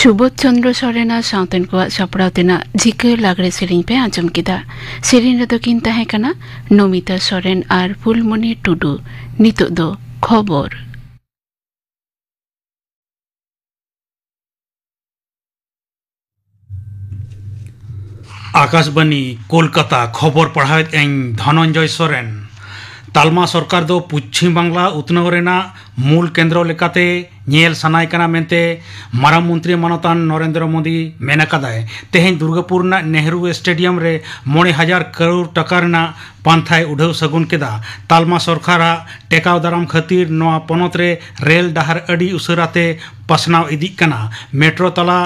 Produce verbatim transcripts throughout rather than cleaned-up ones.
ᱥᱩᱵᱳᱫᱷ ᱪᱚᱱᱫᱨᱚ ᱥᱚᱨᱮᱱᱟᱜ ᱥᱟᱶᱛᱮᱱ ᱠᱚᱣᱟᱜ ᱥᱟᱯᱲᱟᱣ ᱛᱮᱱᱟᱜ ᱡᱷᱤᱠᱟᱹ ᱞᱟᱜᱽᱲᱮ ᱥᱮᱨᱮᱧ ᱯᱮ ᱟᱸᱡᱚᱢ ᱠᱮᱫᱟ᱾ ᱥᱮᱨᱮᱧ ᱨᱮᱫᱚ ᱠᱤᱱ ᱛᱟᱦᱮᱸ ᱠᱟᱱᱟ ᱱᱚᱢᱤᱛᱟ ᱥᱚᱨᱮᱱ ᱟᱨ ᱯᱷᱩᱞᱢᱚᱱᱤ ᱴᱩᱰᱩ᱾ ᱱᱤᱛᱚᱜ ᱫᱚ ᱠᱷᱚᱵᱚᱨ᱾ ᱟᱠᱟᱥᱵᱟᱱᱤ ᱠᱳᱞᱠᱟᱛᱟ, ᱠᱷᱚᱵᱚᱨ ᱯᱟᱲᱦᱟᱣᱮᱫ ᱟᱹᱧ ᱫᱷᱚᱱᱚᱱᱡᱚᱭ ᱥᱚᱨᱮᱱ᱾ ᱛᱟᱞᱢᱟ ᱥᱚᱨᱠᱟᱨ ᱫᱚ ᱯᱚᱪᱷᱤᱢ ᱵᱟᱝᱞᱟ ᱩᱛᱱᱟᱹᱣ ᱨᱮᱱᱟᱜ ᱢᱩᱞ ᱠᱮᱱᱫᱨᱚ ᱞᱮᱠᱟᱛᱮ ᱧᱮᱞ ᱥᱟᱱᱟᱭ ᱠᱟᱱᱟ ᱢᱮᱱᱛᱮ ᱢᱟᱨᱟᱝ ᱢᱚᱱᱛᱨᱤ ᱢᱟᱱᱚᱛᱟᱱ ᱱᱚᱨᱮᱱᱫᱨᱚ ᱢᱳᱫᱤ ᱢᱮᱱ ᱟᱠᱟᱫᱟᱭ᱾ ᱛᱮᱦᱮᱧ ᱫᱩᱨᱜᱟᱯᱩᱨ ᱨᱮᱱᱟᱜ ᱱᱮᱦᱨᱩ ᱥᱴᱮᱰᱤᱭᱟᱢ ᱨᱮ ᱢᱚᱬᱮ ᱦᱟᱡᱟᱨ ᱠᱟᱨᱳᱲ ᱴᱟᱠᱟ ᱨᱮᱱᱟᱜ ᱯᱟᱱᱛᱷᱟᱭ ᱩᱰᱷᱟᱹᱣ ᱥᱟᱹᱜᱩᱱ ᱠᱮᱫᱟ᱾ ᱛᱟᱞᱢᱟ ᱥᱚᱨᱠᱟᱨᱟᱜ ᱴᱮᱠᱟᱣ ᱫᱟᱨᱟᱢ ᱠᱷᱟᱹᱛᱤᱨ ᱱᱚᱣᱟ ᱯᱚᱱᱚᱛ ᱨᱮ ᱨᱮᱞ ᱰᱟᱦᱟᱨ ᱟᱹᱰᱤ ᱩᱥᱟᱹᱨᱟ ᱛᱮ ᱯᱟᱥᱱᱟᱣ ᱤᱫᱤᱜ ᱠᱟᱱᱟ᱾ ᱢᱮᱴᱨᱳ ᱛᱟᱞᱟ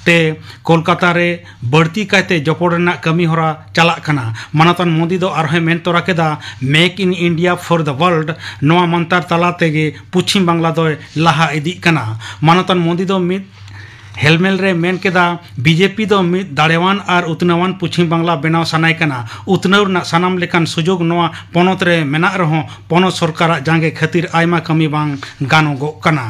ᱛᱮ ᱠᱳᱞᱠᱟᱛᱟ ᱨᱮ ᱵᱟᱹᱲᱛᱤ ᱠᱟᱭᱛᱮ ᱡᱚᱯᱚᱲ ᱨᱮᱱᱟᱜ ᱠᱟᱹᱢᱤ ᱦᱚᱨᱟ ᱪᱟᱞᱟᱜ ᱠᱟᱱᱟ᱾ ᱢᱟᱱᱚᱛᱟᱱ ᱢᱳᱫᱤ ᱫᱚ ᱟᱨᱦᱚᱸᱭ ᱢᱮᱱ ᱛᱚᱨᱟ ᱠᱮᱫᱟ, "Make in India for the World", ᱱᱚᱣᱟ ᱢᱟᱱᱛᱟᱨ ᱛᱟᱞᱟ ᱛᱮᱜᱮ ᱯᱚᱪᱷᱤᱢ ᱵᱟᱝᱞᱟ ᱫᱚᱭ ᱞᱟᱦᱟ ᱤᱫᱤᱜ ᱠᱟᱱᱟ᱾ ᱢᱟᱱᱚᱛᱟᱱ ᱢᱳᱫᱤ ᱫᱚ ᱢᱤᱫ ᱦᱮᱞᱢᱮᱞ ᱨᱮ ᱢᱮᱱ ᱠᱮᱫᱟ, "ᱵᱤᱡᱮᱯᱤ ᱫᱚ ᱢᱤᱫ ᱫᱟᱲᱮᱣᱟᱱ ᱟᱨ ᱩᱛᱱᱟᱹᱣᱟᱱ ᱯᱚᱪᱷᱤᱢ ᱵᱟᱝᱞᱟ ᱵᱮᱱᱟᱣ ᱥᱟᱱᱟᱭ ᱠᱟᱱᱟ᱾ ᱩᱛᱱᱟᱹᱣ ᱨᱮᱱᱟᱜ ᱥᱟᱱᱟᱢ ᱞᱮᱠᱟᱱ ᱥᱩᱡᱳᱜᱽ ᱱᱚᱣᱟ ᱯᱚᱱᱚᱛ ᱨᱮ ᱢᱮᱱᱟᱜ ᱨᱮᱦᱚᱸ ᱯᱚᱱᱚᱛ ᱥᱚᱨᱠᱟᱨᱟᱜ ᱡᱟᱸᱜᱮ ᱠᱷᱟᱹᱛᱤᱨ ᱟᱭᱢᱟ ᱠᱟᱹᱢᱤ ᱵᱟᱝ ᱜᱟᱱᱚᱜᱚᱜ ᱠᱟᱱᱟ᱾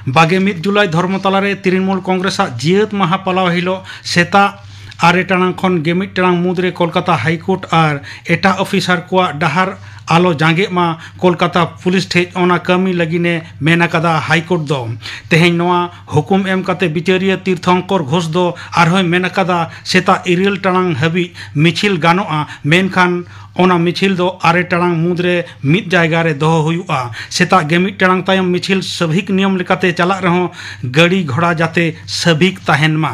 ᱵᱟᱜᱮ ᱢᱤᱫ ᱡᱩᱞᱟᱭ ᱫᱷᱚᱨᱢᱚᱛᱟᱞᱟ ᱨᱮ ᱛᱨᱤᱱᱢᱩᱞ ᱠᱚᱝᱜᱨᱮᱥᱟᱜ ᱡᱤᱭᱟᱹᱛ ᱢᱟᱦᱟ ᱯᱟᱞᱟᱣ ᱦᱤᱞᱳᱜ ᱥᱮᱛᱟᱜ ᱟᱨᱮ ᱴᱟᱲᱟᱝ ᱠᱷᱚᱱ ᱜᱮᱢᱤᱫ ᱴᱟᱲᱟᱝ ᱢᱩᱫᱽᱨᱮ ᱠᱳᱞᱠᱟᱛᱟ ᱦᱟᱭᱠᱳᱨᱴ ᱟᱨ ᱮᱴᱟᱜ ᱚᱯᱷᱤᱥᱟᱨ ᱠᱚᱣᱟᱜ ᱰᱟᱦᱟᱨ ᱟᱞᱚ ᱡᱟᱸᱜᱮᱜ ᱢᱟ, ᱠᱳᱞᱠᱟᱛᱟ ᱯᱩᱞᱤᱥ ᱴᱷᱮᱡ ᱚᱱᱟ ᱠᱟᱹᱢᱤ ᱞᱟᱹᱜᱤᱫ ᱮ ᱢᱮᱱ ᱟᱠᱟᱫᱟ ᱦᱟᱭᱠᱳᱨᱴ ᱫᱚ᱾ ᱛᱮᱦᱮᱧ ᱱᱚᱣᱟ ᱦᱩᱠᱩᱢ ᱮᱢ ᱠᱟᱛᱮ ᱵᱤᱪᱟᱹᱨᱤᱭᱟᱹ ᱛᱤᱨᱛᱷᱚᱝᱠᱚᱨ ᱜᱷᱳᱥ ᱫᱚ ᱟᱨᱦᱚᱸᱭ ᱢᱮᱱ ᱟᱠᱟᱫᱟ, ᱥᱮᱛᱟᱜ ᱤᱨᱟᱹᱞ ᱴᱟᱲᱟᱝ ᱦᱟᱹᱵᱤᱡ ᱢᱤᱪᱷᱤᱞ ᱜᱟᱱᱚᱜᱼᱟ, ᱢᱮᱱᱠᱷᱟᱱ ᱚᱱᱟ ᱢᱤᱪᱷᱤᱞ ᱫᱚ ᱟᱨᱮ ᱴᱟᱲᱟᱝ ᱢᱩᱫᱽᱨᱮ ᱢᱤᱫ ᱡᱟᱭᱜᱟ ᱨᱮ ᱫᱚᱦᱚ ᱦᱩᱭᱩᱜᱼᱟ᱾ ᱥᱮᱛᱟᱜ ᱜᱮᱢᱤᱫ ᱴᱟᱲᱟᱝ ᱛᱟᱭᱚᱢ ᱢᱤᱪᱷᱤᱞ ᱥᱟᱵᱷᱤᱠ ᱱᱤᱭᱚᱢ ᱞᱮᱠᱟᱛᱮ ᱪᱟᱞᱟᱜ ᱨᱮᱦᱚᱸ ᱜᱟᱹᱰᱤ ᱜᱷᱚᱲᱟ ᱡᱟᱛᱮ ᱥᱟᱵᱷᱤᱠ ᱛᱟᱦᱮᱱ ᱢᱟ᱾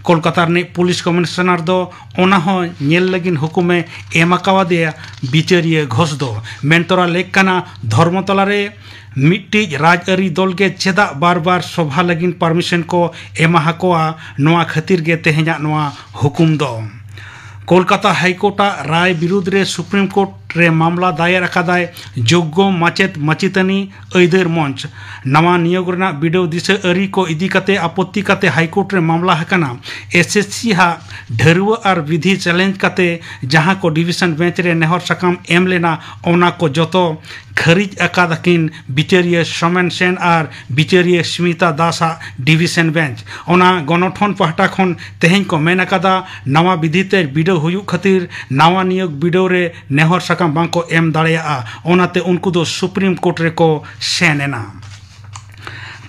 ᱠᱳᱞᱠᱟᱛᱟ ᱨᱤᱱᱤᱡ ᱯᱩᱞᱤᱥ ᱠᱚᱢᱤᱥᱚᱱᱟᱨ ᱫᱚ ᱚᱱᱟ ᱦᱚᱸ ᱧᱮᱞ ᱞᱟᱹᱜᱤᱫ ᱦᱩᱠᱩᱢᱮ ᱮᱢ ᱟᱠᱟᱣᱟᱫᱮᱭᱟ ᱵᱤᱪᱟᱹᱨᱤᱭᱟᱹ ᱜᱷᱳᱥ ᱫᱚ᱾ ᱢᱮᱱᱛᱚᱨᱟ ᱞᱮᱠ ᱠᱟᱱᱟ, ᱫᱷᱚᱨᱢᱚᱛᱚᱞᱟ ᱨᱮ ᱢᱤᱫᱴᱤᱡ ᱨᱟᱡᱽᱟᱹᱨᱤ ᱫᱚᱞ ᱜᱮ ᱪᱮᱫᱟᱜ ᱵᱟᱨ ᱵᱟᱨ ᱥᱚᱵᱷᱟ ᱞᱟᱹᱜᱤᱫ ᱯᱟᱨᱢᱤᱥᱚᱱ ᱠᱚ ᱮᱢᱟ ᱦᱟᱠᱚᱣᱟ? ᱱᱚᱣᱟ ᱠᱷᱟᱹᱛᱤᱨ ᱜᱮ ᱛᱮᱦᱮᱧᱟᱜ ᱱᱚᱣᱟ ᱦᱩᱠᱩᱢ ᱫᱚ᱾ ᱠᱳᱞᱠᱟᱛᱟ ᱦᱟᱭᱠᱳᱨᱴᱟᱜ ᱨᱟᱭ ᱵᱤᱨᱩᱫᱽ ᱨᱮ ᱥᱩᱯᱨᱤᱢ ᱠᱳᱨᱴ ᱨᱮ ᱢᱟᱢᱞᱟ ᱫᱟᱭᱮᱨ ᱟᱠᱟᱫᱟᱭ ᱡᱳᱜᱽᱜᱚ ᱢᱟᱪᱮᱛ ᱢᱟᱪᱮᱛᱟᱹᱱᱤ ᱟᱹᱭᱫᱟᱹᱨ ᱢᱚᱧᱪ᱾ ᱱᱟᱣᱟ ᱱᱤᱭᱳᱜᱽ ᱨᱮᱱᱟᱜ ᱵᱤᱰᱟᱹᱣ ᱫᱤᱥᱟᱹ ᱟᱹᱨᱤ ᱠᱚ ᱤᱫᱤ ᱠᱟᱛᱮ ᱟᱯᱚᱛᱛᱤ ᱠᱟᱛᱮ ᱦᱟᱭᱠᱳᱨᱴ ᱨᱮ ᱢᱟᱢᱞᱟ ᱟᱠᱟᱱᱟ᱾ ᱮᱥᱮᱥᱥᱤ ᱦᱟᱜ ᱰᱷᱟᱹᱨᱣᱟᱹ ᱟᱨ ᱵᱤᱫᱷᱤ ᱪᱮᱞᱮᱧᱡᱽ ᱠᱟᱛᱮ ᱡᱟᱦᱟᱸ ᱠᱚ ᱰᱤᱵᱷᱤᱥᱚᱱ ᱵᱮᱧᱪ ᱨᱮ ᱱᱮᱦᱚᱨ ᱥᱟᱠᱟᱢ ᱮᱢ ᱞᱮᱱᱟ, ᱚᱱᱟ ᱠᱚ ᱡᱚᱛᱚ ᱠᱷᱟᱹᱨᱤᱡ ᱟᱠᱟᱫᱟᱠᱤᱱ ᱵᱤᱪᱟᱹᱨᱤᱭᱟᱹ ᱥᱳᱢᱮᱱ ᱥᱮᱱ ᱟᱨ ᱵᱤᱪᱟᱹᱨᱤᱭᱟᱹ ᱥᱢᱤᱛᱟ ᱫᱟᱥ ᱟᱜ ᱰᱤᱵᱷᱤᱥᱚᱱ ᱵᱮᱧᱪ᱾ ᱚᱱᱟ ᱜᱚᱱᱚᱴᱷᱚᱱ ᱯᱟᱦᱴᱟ ᱠᱷᱚᱱ ᱛᱮᱦᱮᱧ ᱠᱚ ᱢᱮᱱ ᱟᱠᱟᱫᱟ, ᱱᱟᱣᱟ ᱵᱤᱫᱷᱤ ᱛᱮ ᱵᱤᱰᱟᱹᱣ ᱦᱩᱭᱩᱜ ᱠᱷᱟᱹᱛᱤᱨ ᱱᱟᱣᱟ ᱱᱤᱭᱳᱜᱽ ᱵᱤᱰᱟᱹᱣ ᱨᱮ ᱱᱮᱦᱚᱨ ᱥᱟᱠᱟᱢ ᱵᱟᱝ ᱠᱚ ᱮᱢ ᱫᱟᱲᱮᱭᱟᱜᱼᱟ, ᱚᱱᱟᱛᱮ ᱩᱱᱠᱩ ᱫᱚ ᱥᱩᱯᱨᱤᱢ ᱠᱳᱨᱴ ᱨᱮᱠᱚ ᱥᱮᱱ ᱮᱱᱟ᱾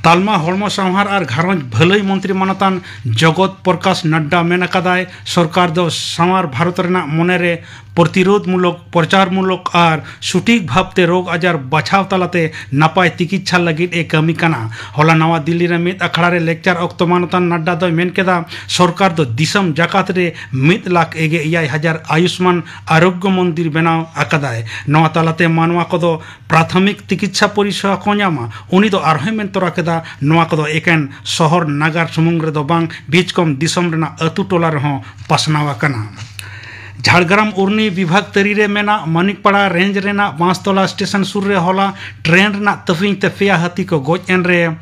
ᱛᱟᱞᱢᱟ ᱦᱚᱲᱢᱚ ᱥᱟᱶᱦᱟᱨ ᱟᱨ ᱜᱷᱟᱨᱚᱸᱡᱽ ᱵᱷᱟᱹᱞᱟᱹᱭ ᱢᱚᱱᱛᱨᱤ ᱢᱟᱱᱚᱛᱟᱱ ᱡᱚᱜᱚᱛ ᱯᱨᱚᱠᱟᱥ ᱱᱟᱰᱰᱟ ᱢᱮᱱ ᱟᱠᱟᱫᱟᱭ, ᱥᱚᱨᱠᱟᱨ ᱫᱚ ᱥᱟᱶᱟᱨ ᱵᱷᱟᱨᱚᱛ ᱨᱮᱱᱟᱜ ᱢᱚᱱᱮ ᱨᱮ ᱯᱨᱚᱛᱤᱨᱳᱫᱷ ᱢᱩᱞᱚᱠ, ᱯᱨᱚᱪᱟᱨ ᱢᱩᱞᱚᱠ ᱟᱨ ᱥᱚᱴᱷᱤᱠ ᱵᱷᱟᱵᱽᱛᱮ ᱨᱳᱜᱽ ᱟᱡᱟᱨ ᱵᱟᱪᱷᱟᱣ ᱛᱟᱞᱟᱛᱮ ᱱᱟᱯᱟᱭ ᱛᱤᱠᱤᱪᱪᱷᱟ ᱞᱟᱹᱜᱤᱫ ᱮ ᱠᱟᱹᱢᱤ ᱠᱟᱱᱟ᱾ ᱦᱚᱞᱟ ᱱᱟᱣᱟ ᱫᱤᱞᱞᱤ ᱨᱮ ᱢᱤᱫ ᱟᱠᱷᱲᱟ ᱨᱮ ᱞᱮᱠᱪᱟᱨ ᱚᱠᱛᱚ ᱢᱟᱱᱚᱛᱟᱱ ᱱᱟᱰᱰᱟ ᱫᱚᱭ ᱢᱮᱱ ᱠᱮᱫᱟ, ᱥᱚᱨᱠᱟᱨ ᱫᱚ ᱫᱤᱥᱚᱢ ᱡᱟᱠᱟᱛ ᱨᱮ ᱢᱤᱫ ᱞᱟᱠᱷ ᱮᱜᱮ ᱮᱭᱟᱭ ᱦᱟᱡᱟᱨ ᱟᱭᱩᱥᱢᱟᱱ ᱟᱨᱳᱜᱽᱭᱚ ᱢᱚᱱᱫᱤᱨ ᱵᱮᱱᱟᱣ ᱟᱠᱟᱫᱟᱭ᱾ ᱱᱚᱣᱟ ᱛᱟᱞᱟᱛᱮ ᱢᱟᱱᱣᱟ ᱠᱚᱫᱚ ᱯᱨᱟᱛᱷᱚᱢᱤᱠ ᱛᱤᱠᱤᱪᱪᱷᱟ ᱯᱚᱨᱤᱥᱮᱵᱟ ᱠᱚ ᱧᱟᱢᱟ᱾ ᱩᱱᱤ ᱫᱚ ᱟᱨᱦᱚᱸᱭ ᱢᱮᱱ ᱛᱚᱨᱟ ᱠᱮᱫᱟ, ᱱᱚᱣᱟ ᱠᱚᱫᱚ ᱮᱠᱮᱱ ᱥᱚᱦᱚᱨ ᱱᱟᱜᱟᱨ ᱥᱩᱢᱩᱝ ᱨᱮᱫᱚ ᱵᱟᱝ, ᱵᱤᱪᱠᱚᱢ ᱫᱤᱥᱚᱢ ᱨᱮᱱᱟᱜ ᱟᱹᱛᱩ ᱴᱚᱞᱟ ᱨᱮᱦᱚᱸ ᱯᱟᱥᱱᱟᱣ ᱟᱠᱟᱱᱟ᱾ ᱡᱷᱟᱲᱜᱨᱟᱢ ᱩᱨᱱᱤ ᱵᱤᱵᱷᱟᱜᱽ ᱛᱟᱹᱨᱤ ᱨᱮ ᱢᱮᱱᱟᱜ ᱢᱟᱱᱤᱠᱯᱟᱲᱟ ᱨᱮᱧᱡᱽ ᱨᱮᱱᱟᱜ ᱵᱟᱸᱥᱛᱚᱞᱟ ᱥᱴᱮᱥᱚᱱ ᱥᱩᱨ ᱨᱮ ᱦᱚᱞᱟ ᱴᱨᱮᱱ ᱨᱮᱱᱟᱜ ᱛᱟᱹᱯᱤᱧ ᱛᱮ ᱯᱮᱭᱟ ᱦᱟᱹᱛᱤ ᱠᱚ ᱜᱚᱡ ᱮᱱ ᱨᱮ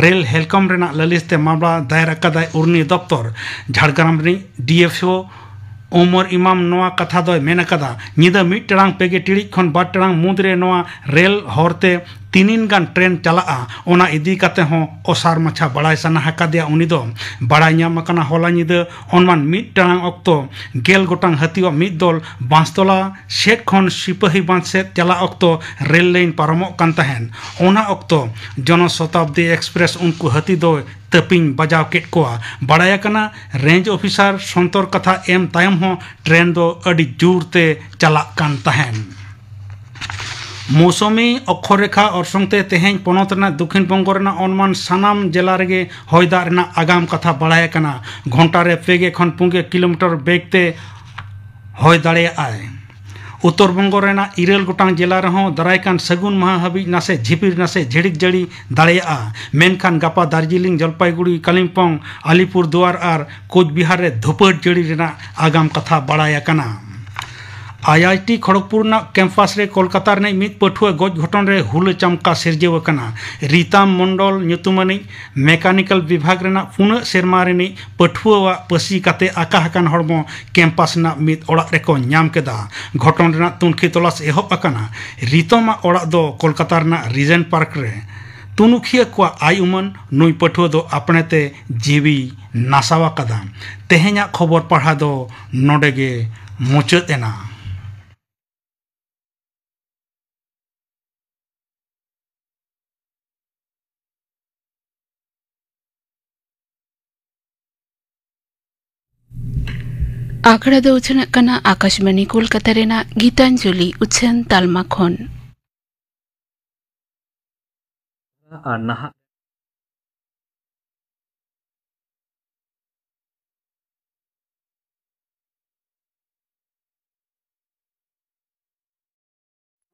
ᱨᱮᱞ ᱦᱮᱞᱠᱚᱢ ᱨᱮᱱᱟᱜ ᱞᱟᱹᱞᱤᱥ ᱛᱮ ᱢᱟᱢᱞᱟ ᱫᱟᱭᱮᱨ ᱟᱠᱟᱫᱟᱭ ᱩᱨᱱᱤ ᱫᱚᱯᱛᱚᱨ᱾ ᱡᱷᱟᱲᱜᱨᱟᱢ ᱨᱤᱱᱤᱡ ᱰᱤ ᱮᱯᱷ ᱳ ᱳᱢᱚᱨ ᱤᱢᱟᱢ ᱱᱚᱣᱟ ᱠᱟᱛᱷᱟ ᱫᱚᱭ ᱢᱮᱱ ᱟᱠᱟᱫᱟ, ᱧᱤᱫᱟᱹ ᱢᱤᱫ ᱴᱟᱲᱟᱝ ᱯᱮᱜᱮ ᱴᱤᱲᱤᱡ ᱠᱷᱚᱱ ᱵᱟᱨ ᱴᱟᱲᱟᱝ ᱢᱩᱫᱽ ᱨᱮ ᱱᱚᱣᱟ ᱨᱮᱞ ᱦᱚᱨ ᱛᱮ ᱛᱤᱱᱤᱱ ᱜᱟᱱ ᱴᱨᱮᱱ ᱪᱟᱞᱟᱜᱼᱟ, ᱚᱱᱟ ᱤᱫᱤ ᱠᱟᱛᱮ ᱦᱚᱸ ᱚᱥᱟᱨ ᱢᱟᱪᱷᱟ ᱵᱟᱲᱟᱭ ᱥᱟᱱᱟ ᱟᱠᱟᱫᱮᱭᱟ ᱩᱱᱤ ᱫᱚ᱾ ᱵᱟᱲᱟᱭ ᱧᱟᱢ ᱟᱠᱟᱱᱟ, ᱦᱚᱞᱟ ᱧᱤᱫᱟᱹ ᱚᱱᱢᱟᱱ ᱢᱤᱫ ᱴᱟᱲᱟᱝ ᱚᱠᱛᱚ ᱜᱮᱞ ᱜᱚᱴᱟᱝ ᱦᱟᱹᱛᱤᱭᱟᱜ ᱢᱤᱫ ᱫᱚᱞ ᱵᱟᱸᱥᱛᱚᱞᱟ ᱥᱮᱫ ᱠᱷᱚᱱ ᱥᱤᱯᱟᱹᱦᱤ ᱵᱟᱸᱫᱷ ᱥᱮᱫ ᱪᱟᱞᱟᱜ ᱚᱠᱛᱚ ᱨᱮᱞ ᱞᱟᱭᱤᱱ ᱯᱟᱨᱚᱢᱚᱜ ᱠᱟᱱ ᱛᱟᱦᱮᱸᱱ᱾ ᱚᱱᱟ ᱚᱠᱛᱚ ᱡᱚᱱᱚ ᱥᱚᱛᱟᱵᱫᱤ ᱮᱠᱥᱯᱨᱮᱥ ᱩᱱᱠᱩ ᱦᱟᱹᱛᱤ ᱫᱚᱭ ᱛᱟᱹᱯᱤᱧ ᱵᱟᱡᱟᱣ ᱠᱮᱫ ᱠᱚᱣᱟ᱾ ᱵᱟᱲᱟᱭ ᱟᱠᱟᱱᱟ, ᱨᱮᱧᱡᱽ ᱚᱯᱷᱤᱥᱟᱨ ᱥᱚᱱᱛᱚᱨ ᱠᱟᱛᱷᱟ ᱮᱢ ᱛᱟᱭᱚᱢ ᱦᱚᱸ ᱴᱨᱮᱱ ᱫᱚ ᱟᱹᱰᱤ ᱡᱳᱨ ᱛᱮ ᱪᱟᱞᱟᱜ ᱠᱟᱱ ᱛᱟᱦᱮᱸᱱ᱾ ᱢᱳᱥᱩᱢᱤ ᱚᱠᱠᱷᱚᱨᱮᱠᱷᱟ ᱚᱨᱥᱚᱝ ᱛᱮ ᱛᱮᱦᱮᱧ ᱯᱚᱱᱚᱛ ᱨᱮᱱᱟᱜ ᱫᱚᱠᱷᱤᱱ ᱵᱚᱝᱜᱚ ᱨᱮᱱᱟᱜ ᱚᱱᱢᱟᱱ ᱥᱟᱱᱟᱢ ᱡᱮᱞᱟ ᱨᱮᱜᱮ ᱦᱚᱭ ᱫᱟᱜ ᱨᱮᱱᱟᱜ ᱟᱜᱟᱢ ᱠᱟᱛᱷᱟ ᱵᱟᱲᱟᱭ ᱟᱠᱟᱱᱟ᱾ ᱜᱷᱚᱱᱴᱟ ᱨᱮ ᱯᱮ ᱜᱮ ᱠᱷᱚᱱ ᱯᱩᱱ ᱜᱮ ᱠᱤᱞᱳᱢᱤᱴᱟᱨ ᱵᱮᱜᱽ ᱛᱮ ᱦᱚᱭ ᱫᱟᱲᱮᱭᱟᱜᱼᱟᱭ᱾ ᱩᱛᱛᱚᱨ ᱵᱚᱝᱜᱚ ᱨᱮᱱᱟᱜ ᱤᱨᱟᱹᱞ ᱜᱚᱴᱟᱝ ᱡᱮᱞᱟ ᱨᱮᱦᱚᱸ ᱫᱟᱨᱟᱭ ᱠᱟᱱ ᱥᱟᱹᱜᱩᱱ ᱢᱟᱦᱟ ᱦᱟᱹᱵᱤᱡ ᱱᱟᱥᱮ ᱡᱷᱤᱯᱤᱨ ᱱᱟᱥᱮ ᱡᱷᱤᱲᱤᱠ ᱡᱟᱹᱲᱤ ᱫᱟᱲᱮᱭᱟᱜᱼᱟ, ᱢᱮᱱᱠᱷᱟᱱ ᱜᱟᱯᱟ ᱫᱟᱨᱡᱤᱞᱤᱝ, ᱡᱚᱞᱯᱟᱭᱜᱩᱲᱤ, ᱠᱟᱞᱤᱢᱯᱚᱝ, ᱟᱞᱤᱯᱩᱨ ᱫᱩᱣᱟᱨ ᱟᱨ ᱠᱳᱪᱵᱤᱦᱟᱨ ᱨᱮ ᱫᱷᱩᱯᱟᱹᱲ ᱡᱟᱹᱲᱤ ᱨᱮᱱᱟᱜ ᱟᱜᱟᱢ ᱠᱟᱛᱷᱟ ᱵᱟᱲᱟᱭ ᱟᱠᱟᱱᱟ᱾ ᱟᱭ ᱟᱭ ᱴᱤ ᱠᱷᱚᱲᱚᱜᱽᱯᱩᱨ ᱨᱮᱱᱟᱜ ᱠᱮᱢᱯᱟᱥ ᱨᱮ ᱠᱳᱞᱠᱟᱛᱟ ᱨᱤᱱᱤᱡ ᱢᱤᱫ ᱯᱟᱹᱴᱷᱩᱣᱟᱹ ᱜᱚᱡ ᱜᱷᱚᱴᱚᱱ ᱨᱮ ᱦᱩᱞᱟᱹ ᱪᱟᱢᱠᱟ ᱥᱤᱨᱡᱟᱹᱣ ᱟᱠᱟᱱᱟ᱾ ᱨᱤᱛᱟᱢ ᱢᱚᱱᱰᱚᱞ ᱧᱩᱛᱩᱢᱟᱱᱤᱡ ᱢᱮᱠᱟᱱᱤᱠᱮᱞ ᱵᱤᱵᱷᱟᱜᱽ ᱨᱮᱱᱟᱜ ᱯᱩᱱᱟᱹᱜ ᱥᱮᱨᱢᱟ ᱨᱤᱱᱤᱡ ᱯᱟᱹᱴᱷᱩᱣᱟᱹᱣᱟᱜ ᱯᱟᱹᱥᱤ ᱠᱟᱛᱮ ᱟᱠᱟ ᱟᱠᱟᱱ ᱦᱚᱲᱢᱚ ᱠᱮᱢᱯᱟᱥ ᱨᱮᱱᱟᱜ ᱢᱤᱫ ᱚᱲᱟᱜ ᱨᱮᱠᱚ ᱧᱟᱢ ᱠᱮᱫᱟ᱾ ᱜᱷᱚᱴᱚᱱ ᱨᱮᱱᱟᱜ ᱛᱩᱱᱠᱷᱤ ᱛᱚᱞᱟᱥ ᱮᱦᱚᱵ ᱟᱠᱟᱱᱟ᱾ ᱨᱤᱛᱚᱢᱟᱜ ᱚᱲᱟᱜ ᱫᱚ ᱠᱳᱞᱠᱟᱛᱟ ᱨᱮᱱᱟᱜ ᱨᱤᱡᱮᱱᱴ ᱯᱟᱨᱠ ᱨᱮ᱾ ᱛᱩᱱᱩᱠᱷᱤᱭᱟᱹ ᱠᱚᱣᱟᱜ ᱟᱭ ᱩᱢᱟᱹᱱ ᱱᱩᱭ ᱯᱟᱹᱴᱷᱩᱣᱟᱹ ᱫᱚ ᱟᱯᱱᱮ ᱛᱮ ᱡᱤᱣᱤ ᱱᱟᱥᱟᱣ ᱟᱠᱟᱫᱟ᱾ ᱛᱮᱦᱮᱧᱟᱜ ᱠᱷᱚᱵᱚᱨ ᱯᱟᱲᱦᱟᱣ ᱫᱚ ᱱᱚᱰᱮ ᱜᱮ ᱢᱩᱪᱟᱹᱫ ᱮᱱᱟ᱾ ᱟᱠᱷᱲᱟ ᱫᱚ ᱩᱪᱷᱟᱹᱱᱚᱜ ᱠᱟᱱᱟ ᱟᱠᱟᱥᱵᱟᱬᱤ ᱠᱳᱞᱠᱟᱛᱟ ᱨᱮᱱᱟᱜ ᱜᱤᱛᱟᱧᱡᱚᱞᱤ ᱩᱪᱷᱟᱹᱱ ᱛᱟᱞᱢᱟ ᱠᱷᱚᱱ᱾ ᱟᱨ ᱱᱟᱦᱟᱜ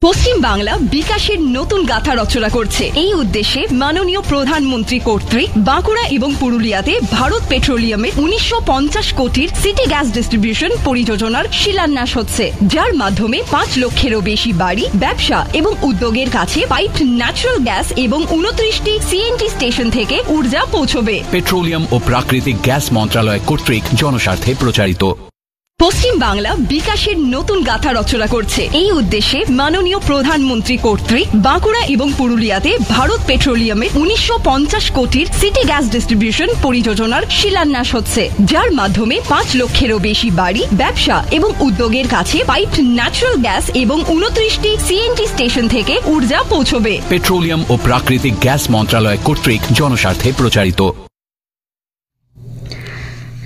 পশ্চিম বাংলা বিকাশের নতুন গাথা রচনা করছে। এই উদ্দেশ্যে মাননীয় প্রধানমন্ত্রী কর্তৃক বাঁকুড়া এবং পুরুলিয়াতে ভারত পেট্রোলিয়ামের উনিশশো পঞ্চাশ কোটির সিটি গ্যাস ডিস্ট্রিবিউশন পরিযোজনার শিলান্যাস হচ্ছে, যার মাধ্যমে পাঁচ লক্ষেরও বেশি বাড়ি, ব্যবসা এবং উদ্যোগের কাছে পাইপড ন্যাচারাল গ্যাস এবং ঊনত্রিশটি সিএনজি স্টেশন থেকে ঊর্জা পৌঁছবে। পেট্রোলিয়াম ও প্রাকৃতিক গ্যাস মন্ত্রণালয় কর্তৃক জনস্বার্থে প্রচারিত। পশ্চিম বাংলা বিকাশের নতুন গাথা রচনা করছে। এই উদ্দেশ্যে মাননীয় প্রধানমন্ত্রী কর্তৃক বাঁকুড়া এবং পুরুলিয়াতে ভারত পেট্রোলিয়ামের উনিশশো পঞ্চাশ কোটির সিটি গ্যাস ডিস্ট্রিবিউশন পরিযোজনার শিলান্যাস হচ্ছে, যার মাধ্যমে পাঁচ লক্ষেরও বেশি বাড়ি, ব্যবসা এবং উদ্যোগের কাছে পাইপড ন্যাচারাল গ্যাস এবং ঊনত্রিশটি সিএনজি স্টেশন থেকে ঊর্জা পৌঁছবে। পেট্রোলিয়াম ও প্রাকৃতিক গ্যাস মন্ত্রণালয় কর্তৃক জনস্বার্থে প্রচারিত।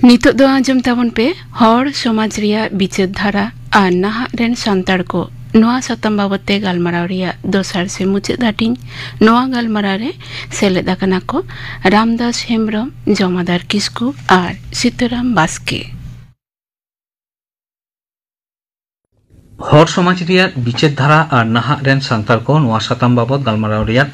ᱱᱤᱛᱚᱜ ᱫᱚ ᱟᱸᱡᱚᱢ ᱛᱟᱵᱚᱱ ᱯᱮ ᱦᱚᱲ ᱥᱚᱢᱟᱡᱽ ᱨᱮᱭᱟᱜ ᱵᱤᱪᱟᱹᱨ ᱫᱷᱟᱨᱟ ᱟᱨ ᱱᱟᱦᱟᱜ ᱨᱮᱱ ᱥᱟᱱᱛᱟᱲ ᱠᱚ᱾ ᱱᱚᱣᱟ ᱥᱟᱛᱟᱢ ᱵᱟᱵᱚᱛ ᱛᱮ ᱜᱟᱞᱢᱟᱨᱟᱣ ᱨᱮᱭᱟᱜ ᱫᱚᱥᱟᱨ ᱥᱮ ᱢᱩᱪᱟᱹᱫ ᱦᱟᱹᱴᱤᱧ᱾ ᱱᱚᱣᱟ ᱜᱟᱞᱢᱟᱨᱟᱣ ᱨᱮ ᱥᱮᱞᱮᱫ ᱟᱠᱟᱱᱟ ᱠᱚ ᱨᱟᱢᱫᱟᱥ ᱦᱮᱢᱵᱽᱨᱚᱢ, ᱡᱚᱢᱟᱫᱟᱨ ᱠᱤᱥᱠᱩ ᱟᱨ ᱥᱤᱛᱟᱹᱨᱟᱢ ᱵᱟᱥᱠᱮ᱾ ᱦᱚᱲ ᱥᱚᱢᱟᱡᱽ ᱨᱮᱭᱟᱜ ᱵᱤᱪᱟᱹᱨ ᱫᱷᱟᱨᱟ ᱟᱨ ᱱᱟᱦᱟᱜ ᱨᱮᱱ ᱥᱟᱱᱛᱟᱲ ᱠᱚ, ᱱᱚᱣᱟ ᱥᱟᱛᱟᱢ ᱵᱟᱵᱚᱛ ᱜᱟᱞᱢᱟᱨᱟᱣ ᱨᱮᱭᱟᱜ,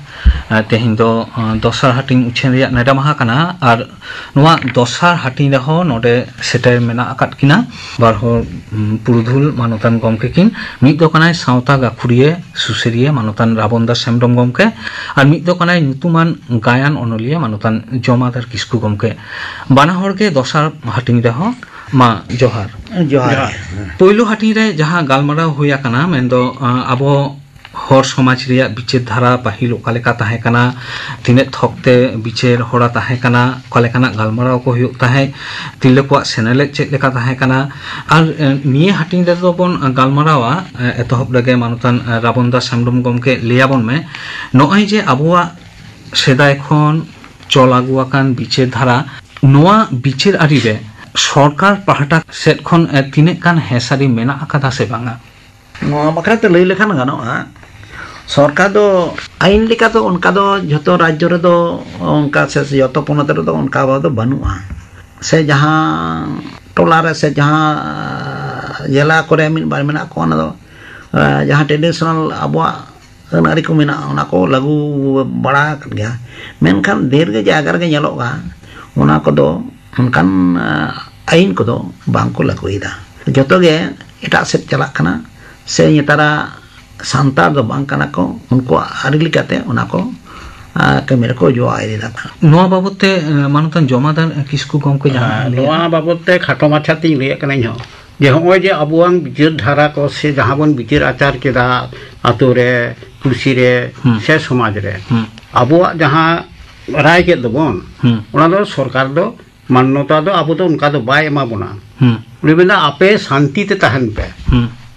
ᱮ, ᱛᱮᱦᱮᱧ ᱫᱚ, ᱮ, ᱫᱚᱥᱟᱨ ᱦᱟᱹᱴᱤᱧ ᱩᱪᱷᱟᱹᱱ ᱨᱮᱭᱟᱜ ᱱᱮᱰᱟ ᱢᱟᱦᱟ ᱠᱟᱱᱟ᱾ ᱟᱨ ᱱᱚᱣᱟ ᱫᱚᱥᱟᱨ ᱦᱟᱹᱴᱤᱧ ᱨᱮᱦᱚᱸ ᱱᱚᱰᱮ ᱥᱮᱴᱮᱨ ᱢᱮᱱᱟᱜ ᱟᱠᱟᱫ ᱠᱤᱱᱟ ᱵᱟᱨ ᱦᱚᱲ, ᱩᱢ, ᱯᱩᱨᱩᱫᱷᱩᱞ ᱢᱟᱱᱚᱛᱟᱱ ᱜᱚᱢᱠᱮ ᱠᱤᱱ᱾ ᱢᱤᱫ ᱫᱚ ᱠᱟᱱᱟᱭ ᱥᱟᱶᱛᱟ ᱜᱟᱹᱠᱷᱩᱲᱤᱭᱟᱹ ᱥᱩᱥᱟᱹᱨᱤᱭᱟᱹ ᱢᱟᱱᱚᱛᱟᱱ ᱨᱟᱵᱚᱱ ᱫᱟᱥ ᱦᱮᱢᱵᱽᱨᱚᱢ ᱜᱚᱢᱠᱮ, ᱟᱨ ᱢᱤᱫ ᱫᱚ ᱠᱟᱱᱟᱭ ᱧᱩᱛᱩᱢᱟᱱ ᱜᱟᱭᱟᱱ ᱚᱱᱚᱞᱤᱭᱟᱹ ᱢᱟᱱᱚᱛᱟᱱ ᱡᱚᱢᱟᱫᱟᱨ ᱠᱤᱥᱠᱩ ᱜᱚᱢᱠᱮ᱾ ᱵᱟᱱᱟ ᱦᱚᱲ ᱜᱮ ᱫᱚᱥᱟᱨ ᱦᱟᱹᱴᱤᱧ ᱨᱮᱦᱚᱸ ᱢᱟ ᱡᱚᱦᱟᱨ᱾ ᱡᱚᱦᱟᱨ᱾ ᱡᱚᱦᱟᱨ᱾ ᱯᱳᱭᱞᱳ ᱦᱟᱹᱴᱤᱧ ᱨᱮ ᱡᱟᱦᱟᱸ ᱜᱟᱞᱢᱟᱨᱟᱣ ᱦᱩᱭ ᱟᱠᱟᱱᱟ, ᱢᱮᱱᱫᱚ, ᱟᱸ, ᱟᱵᱚ ᱦᱚᱲ ᱥᱚᱢᱟᱡᱽ ᱨᱮᱭᱟᱜ ᱵᱤᱪᱟᱹᱨ ᱫᱷᱟᱨᱟ ᱯᱟᱹᱦᱤᱞ ᱚᱠᱟ ᱞᱮᱠᱟ ᱛᱟᱦᱮᱸ ᱠᱟᱱᱟ, ᱛᱤᱱᱟᱹᱜ ᱛᱷᱚᱠ ᱛᱮ ᱵᱤᱪᱟᱹᱨ ᱦᱚᱨᱟ ᱛᱟᱦᱮᱸ ᱠᱟᱱᱟ, ᱚᱠᱟ ᱞᱮᱠᱟᱱᱟᱜ ᱜᱟᱞᱢᱟᱨᱟᱣ ᱠᱚ ᱦᱩᱭᱩᱜ ᱛᱟᱦᱮᱸᱫ, ᱛᱤᱨᱞᱟᱹ ᱠᱚᱣᱟᱜ ᱥᱮᱱᱮᱞᱮᱫ ᱪᱮᱫ ᱞᱮᱠᱟ ᱛᱟᱦᱮᱸ ᱠᱟᱱᱟ᱾ ᱟᱨ, ᱮ, ᱱᱤᱭᱟᱹ ᱦᱟᱹᱴᱤᱧ ᱨᱮᱫᱚ ᱵᱚᱱ ᱜᱟᱞᱢᱟᱨᱟᱣᱟ, ᱮ, ᱮᱛᱚᱦᱚᱵ ᱨᱮᱜᱮ ᱢᱟᱱᱚᱛᱟᱱ, ᱮ, ᱨᱟᱵᱚᱱ ᱫᱟᱥ ᱦᱮᱢᱵᱽᱨᱚᱢ ᱜᱚᱢᱠᱮ, ᱞᱟᱹᱭᱟᱵᱚᱱ ᱢᱮ, ᱱᱚᱜᱼᱚᱭ ᱡᱮ ᱟᱵᱚᱣᱟᱜ ᱥᱮᱫᱟᱭ ᱠᱷᱚᱱ ᱪᱚᱞ ᱟᱹᱜᱩ ᱟᱠᱟᱱ ᱵᱤᱪᱟᱹᱨ ᱫᱷᱟᱨᱟ, ᱱᱚᱣᱟ ᱵᱤᱪᱟᱹᱨ ᱟᱹᱨᱤ ᱨᱮ ᱥᱚᱨᱠᱟᱨ ᱯᱟᱦᱴᱟ ᱥᱮᱫ ᱠᱷᱚᱱ, ᱮ, ᱛᱤᱱᱟᱹᱜ ᱜᱟᱱ ᱦᱮᱸᱥᱟᱹᱨᱤ ᱢᱮᱱᱟᱜ ᱟᱠᱟᱫᱟ ᱥᱮ ᱵᱟᱝᱟ? ᱱᱚᱣᱟ ᱵᱟᱠᱷᱨᱟ ᱛᱮ ᱞᱟᱹᱭ ᱞᱮᱠᱷᱟᱱ ᱜᱟᱱᱚᱜᱼᱟ, ᱥᱚᱨᱠᱟᱨ ᱫᱚ ᱟᱹᱭᱤᱱ ᱞᱮᱠᱟ ᱫᱚ ᱚᱱᱠᱟ ᱫᱚ ᱡᱷᱚᱛᱚ ᱨᱟᱡᱽᱡᱚ ᱨᱮᱫᱚ ᱚᱱᱠᱟ ᱥᱮ ᱡᱷᱚᱛᱚ ᱯᱚᱱᱚᱛ ᱨᱮᱫᱚ ᱚᱱᱠᱟ ᱫᱚ ᱵᱟᱹᱱᱩᱜᱼᱟ᱾ ᱥᱮ ᱡᱟᱦᱟᱸ ᱴᱚᱞᱟ ᱨᱮ ᱥᱮ ᱡᱟᱦᱟᱸ ᱡᱮᱞᱟ ᱠᱚᱨᱮ ᱢᱤᱫ ᱵᱟᱨ ᱢᱮᱱᱟᱜ ᱠᱚᱣᱟ, ᱚᱱᱟ ᱫᱚ, ᱮ, ᱡᱟᱦᱟᱸ traditional ᱟᱵᱚᱣᱟᱜ ᱟᱹᱱ ᱟᱹᱨᱤ ᱠᱚ ᱢᱮᱱᱟᱜᱼᱟ, ᱚᱱᱟ ᱠᱚ ᱞᱟᱹᱜᱩ ᱵᱟᱲᱟ ᱟᱠᱟᱫ ᱜᱮᱭᱟ᱾ ᱢᱮᱱᱠᱷᱟᱱ ᱰᱷᱮᱨ ᱜᱮ ᱡᱟᱭᱜᱟ ᱨᱮᱜᱮ ᱧᱮᱞᱚᱜᱼᱟ, ᱚᱱᱟ ᱠᱚᱫᱚ ᱚᱱᱠᱟᱱ, ᱟ, ᱟᱹᱭᱤᱱ ᱠᱚᱫᱚ ᱵᱟᱝ ᱠᱚ ᱞᱟᱹᱜᱩᱭᱮᱫᱟ᱾ ᱡᱚᱛᱚ ᱜᱮ ᱮᱴᱟᱜ ᱥᱮᱫ ᱪᱟᱞᱟᱜ ᱠᱟᱱᱟ, ᱥᱮ ᱱᱮᱛᱟᱨᱟᱜ ᱥᱟᱱᱛᱟᱲ ᱫᱚ ᱵᱟᱝ ᱠᱟᱱᱟ ᱠᱚ, ᱩᱱᱠᱩᱣᱟᱜ ᱟᱹᱨᱤ ᱞᱮᱠᱟᱛᱮ ᱚᱱᱟ ᱠᱚ, ᱟ, ᱠᱟᱹᱢᱤ ᱨᱮᱠᱚ ᱡᱚᱣᱟᱣ ᱤᱫᱤᱭᱮᱫᱟ᱾ ᱱᱚᱣᱟ ᱵᱟᱵᱚᱛ ᱛᱮ, ᱮ, ᱢᱟᱱᱚᱛᱟᱱ ᱡᱚᱢᱟᱫᱟᱨ ᱠᱤᱥᱠᱩ ᱜᱚᱢᱠᱮ ᱡᱟᱦᱟᱸ ᱦᱮᱸ, ᱞᱟᱹᱭᱟ᱾ ᱱᱚᱣᱟ ᱵᱟᱵᱚᱛ ᱛᱮ ᱠᱷᱟᱴᱚ ᱢᱟᱪᱷᱟ ᱛᱤᱧ ᱞᱟᱹᱭᱮᱫ ᱠᱟᱱᱟ ᱤᱧ ᱦᱚᱸ, ᱡᱮ ᱦᱚᱸᱜᱼᱚᱭ ᱡᱮ ᱟᱵᱚᱣᱟᱜ ᱵᱤᱪᱟᱹᱨ ᱫᱷᱟᱨᱟ ᱠᱚ ᱥᱮ ᱡᱟᱦᱟᱸ ᱵᱚᱱ ᱵᱤᱪᱟᱹᱨ ᱟᱪᱟᱨ ᱠᱮᱫᱟ ᱟᱛᱳ ᱨᱮ, ᱯᱩᱲᱥᱤ ᱨᱮ, ᱦᱩᱸ᱾ ᱥᱮ ᱥᱚᱢᱟᱡᱽ ᱨᱮ, ᱦᱩᱸ᱾ ᱟᱵᱚᱣᱟᱜ ᱡᱟᱦᱟᱸ ᱨᱟᱭ ᱠᱮᱫ ᱫᱚᱵᱚᱱ, ᱦᱩᱸ᱾ ᱚᱱᱟ ᱫᱚ ᱥᱚᱨᱠᱟᱨ ᱫᱚ ᱢᱟᱱᱱᱚᱛᱟ ᱫᱚ ᱟᱵᱚ ᱫᱚ ᱚᱱᱠᱟ ᱫᱚ ᱵᱟᱭ ᱮᱢᱟ ᱵᱚᱱᱟ᱾ ᱦᱩᱸ᱾ ᱩᱱᱤ ᱢᱮᱱᱫᱟ, "ᱟᱯᱮ ᱥᱟᱱᱛᱤ ᱛᱮ ᱛᱟᱦᱮᱱ ᱯᱮ᱾" ᱦᱩᱸ᱾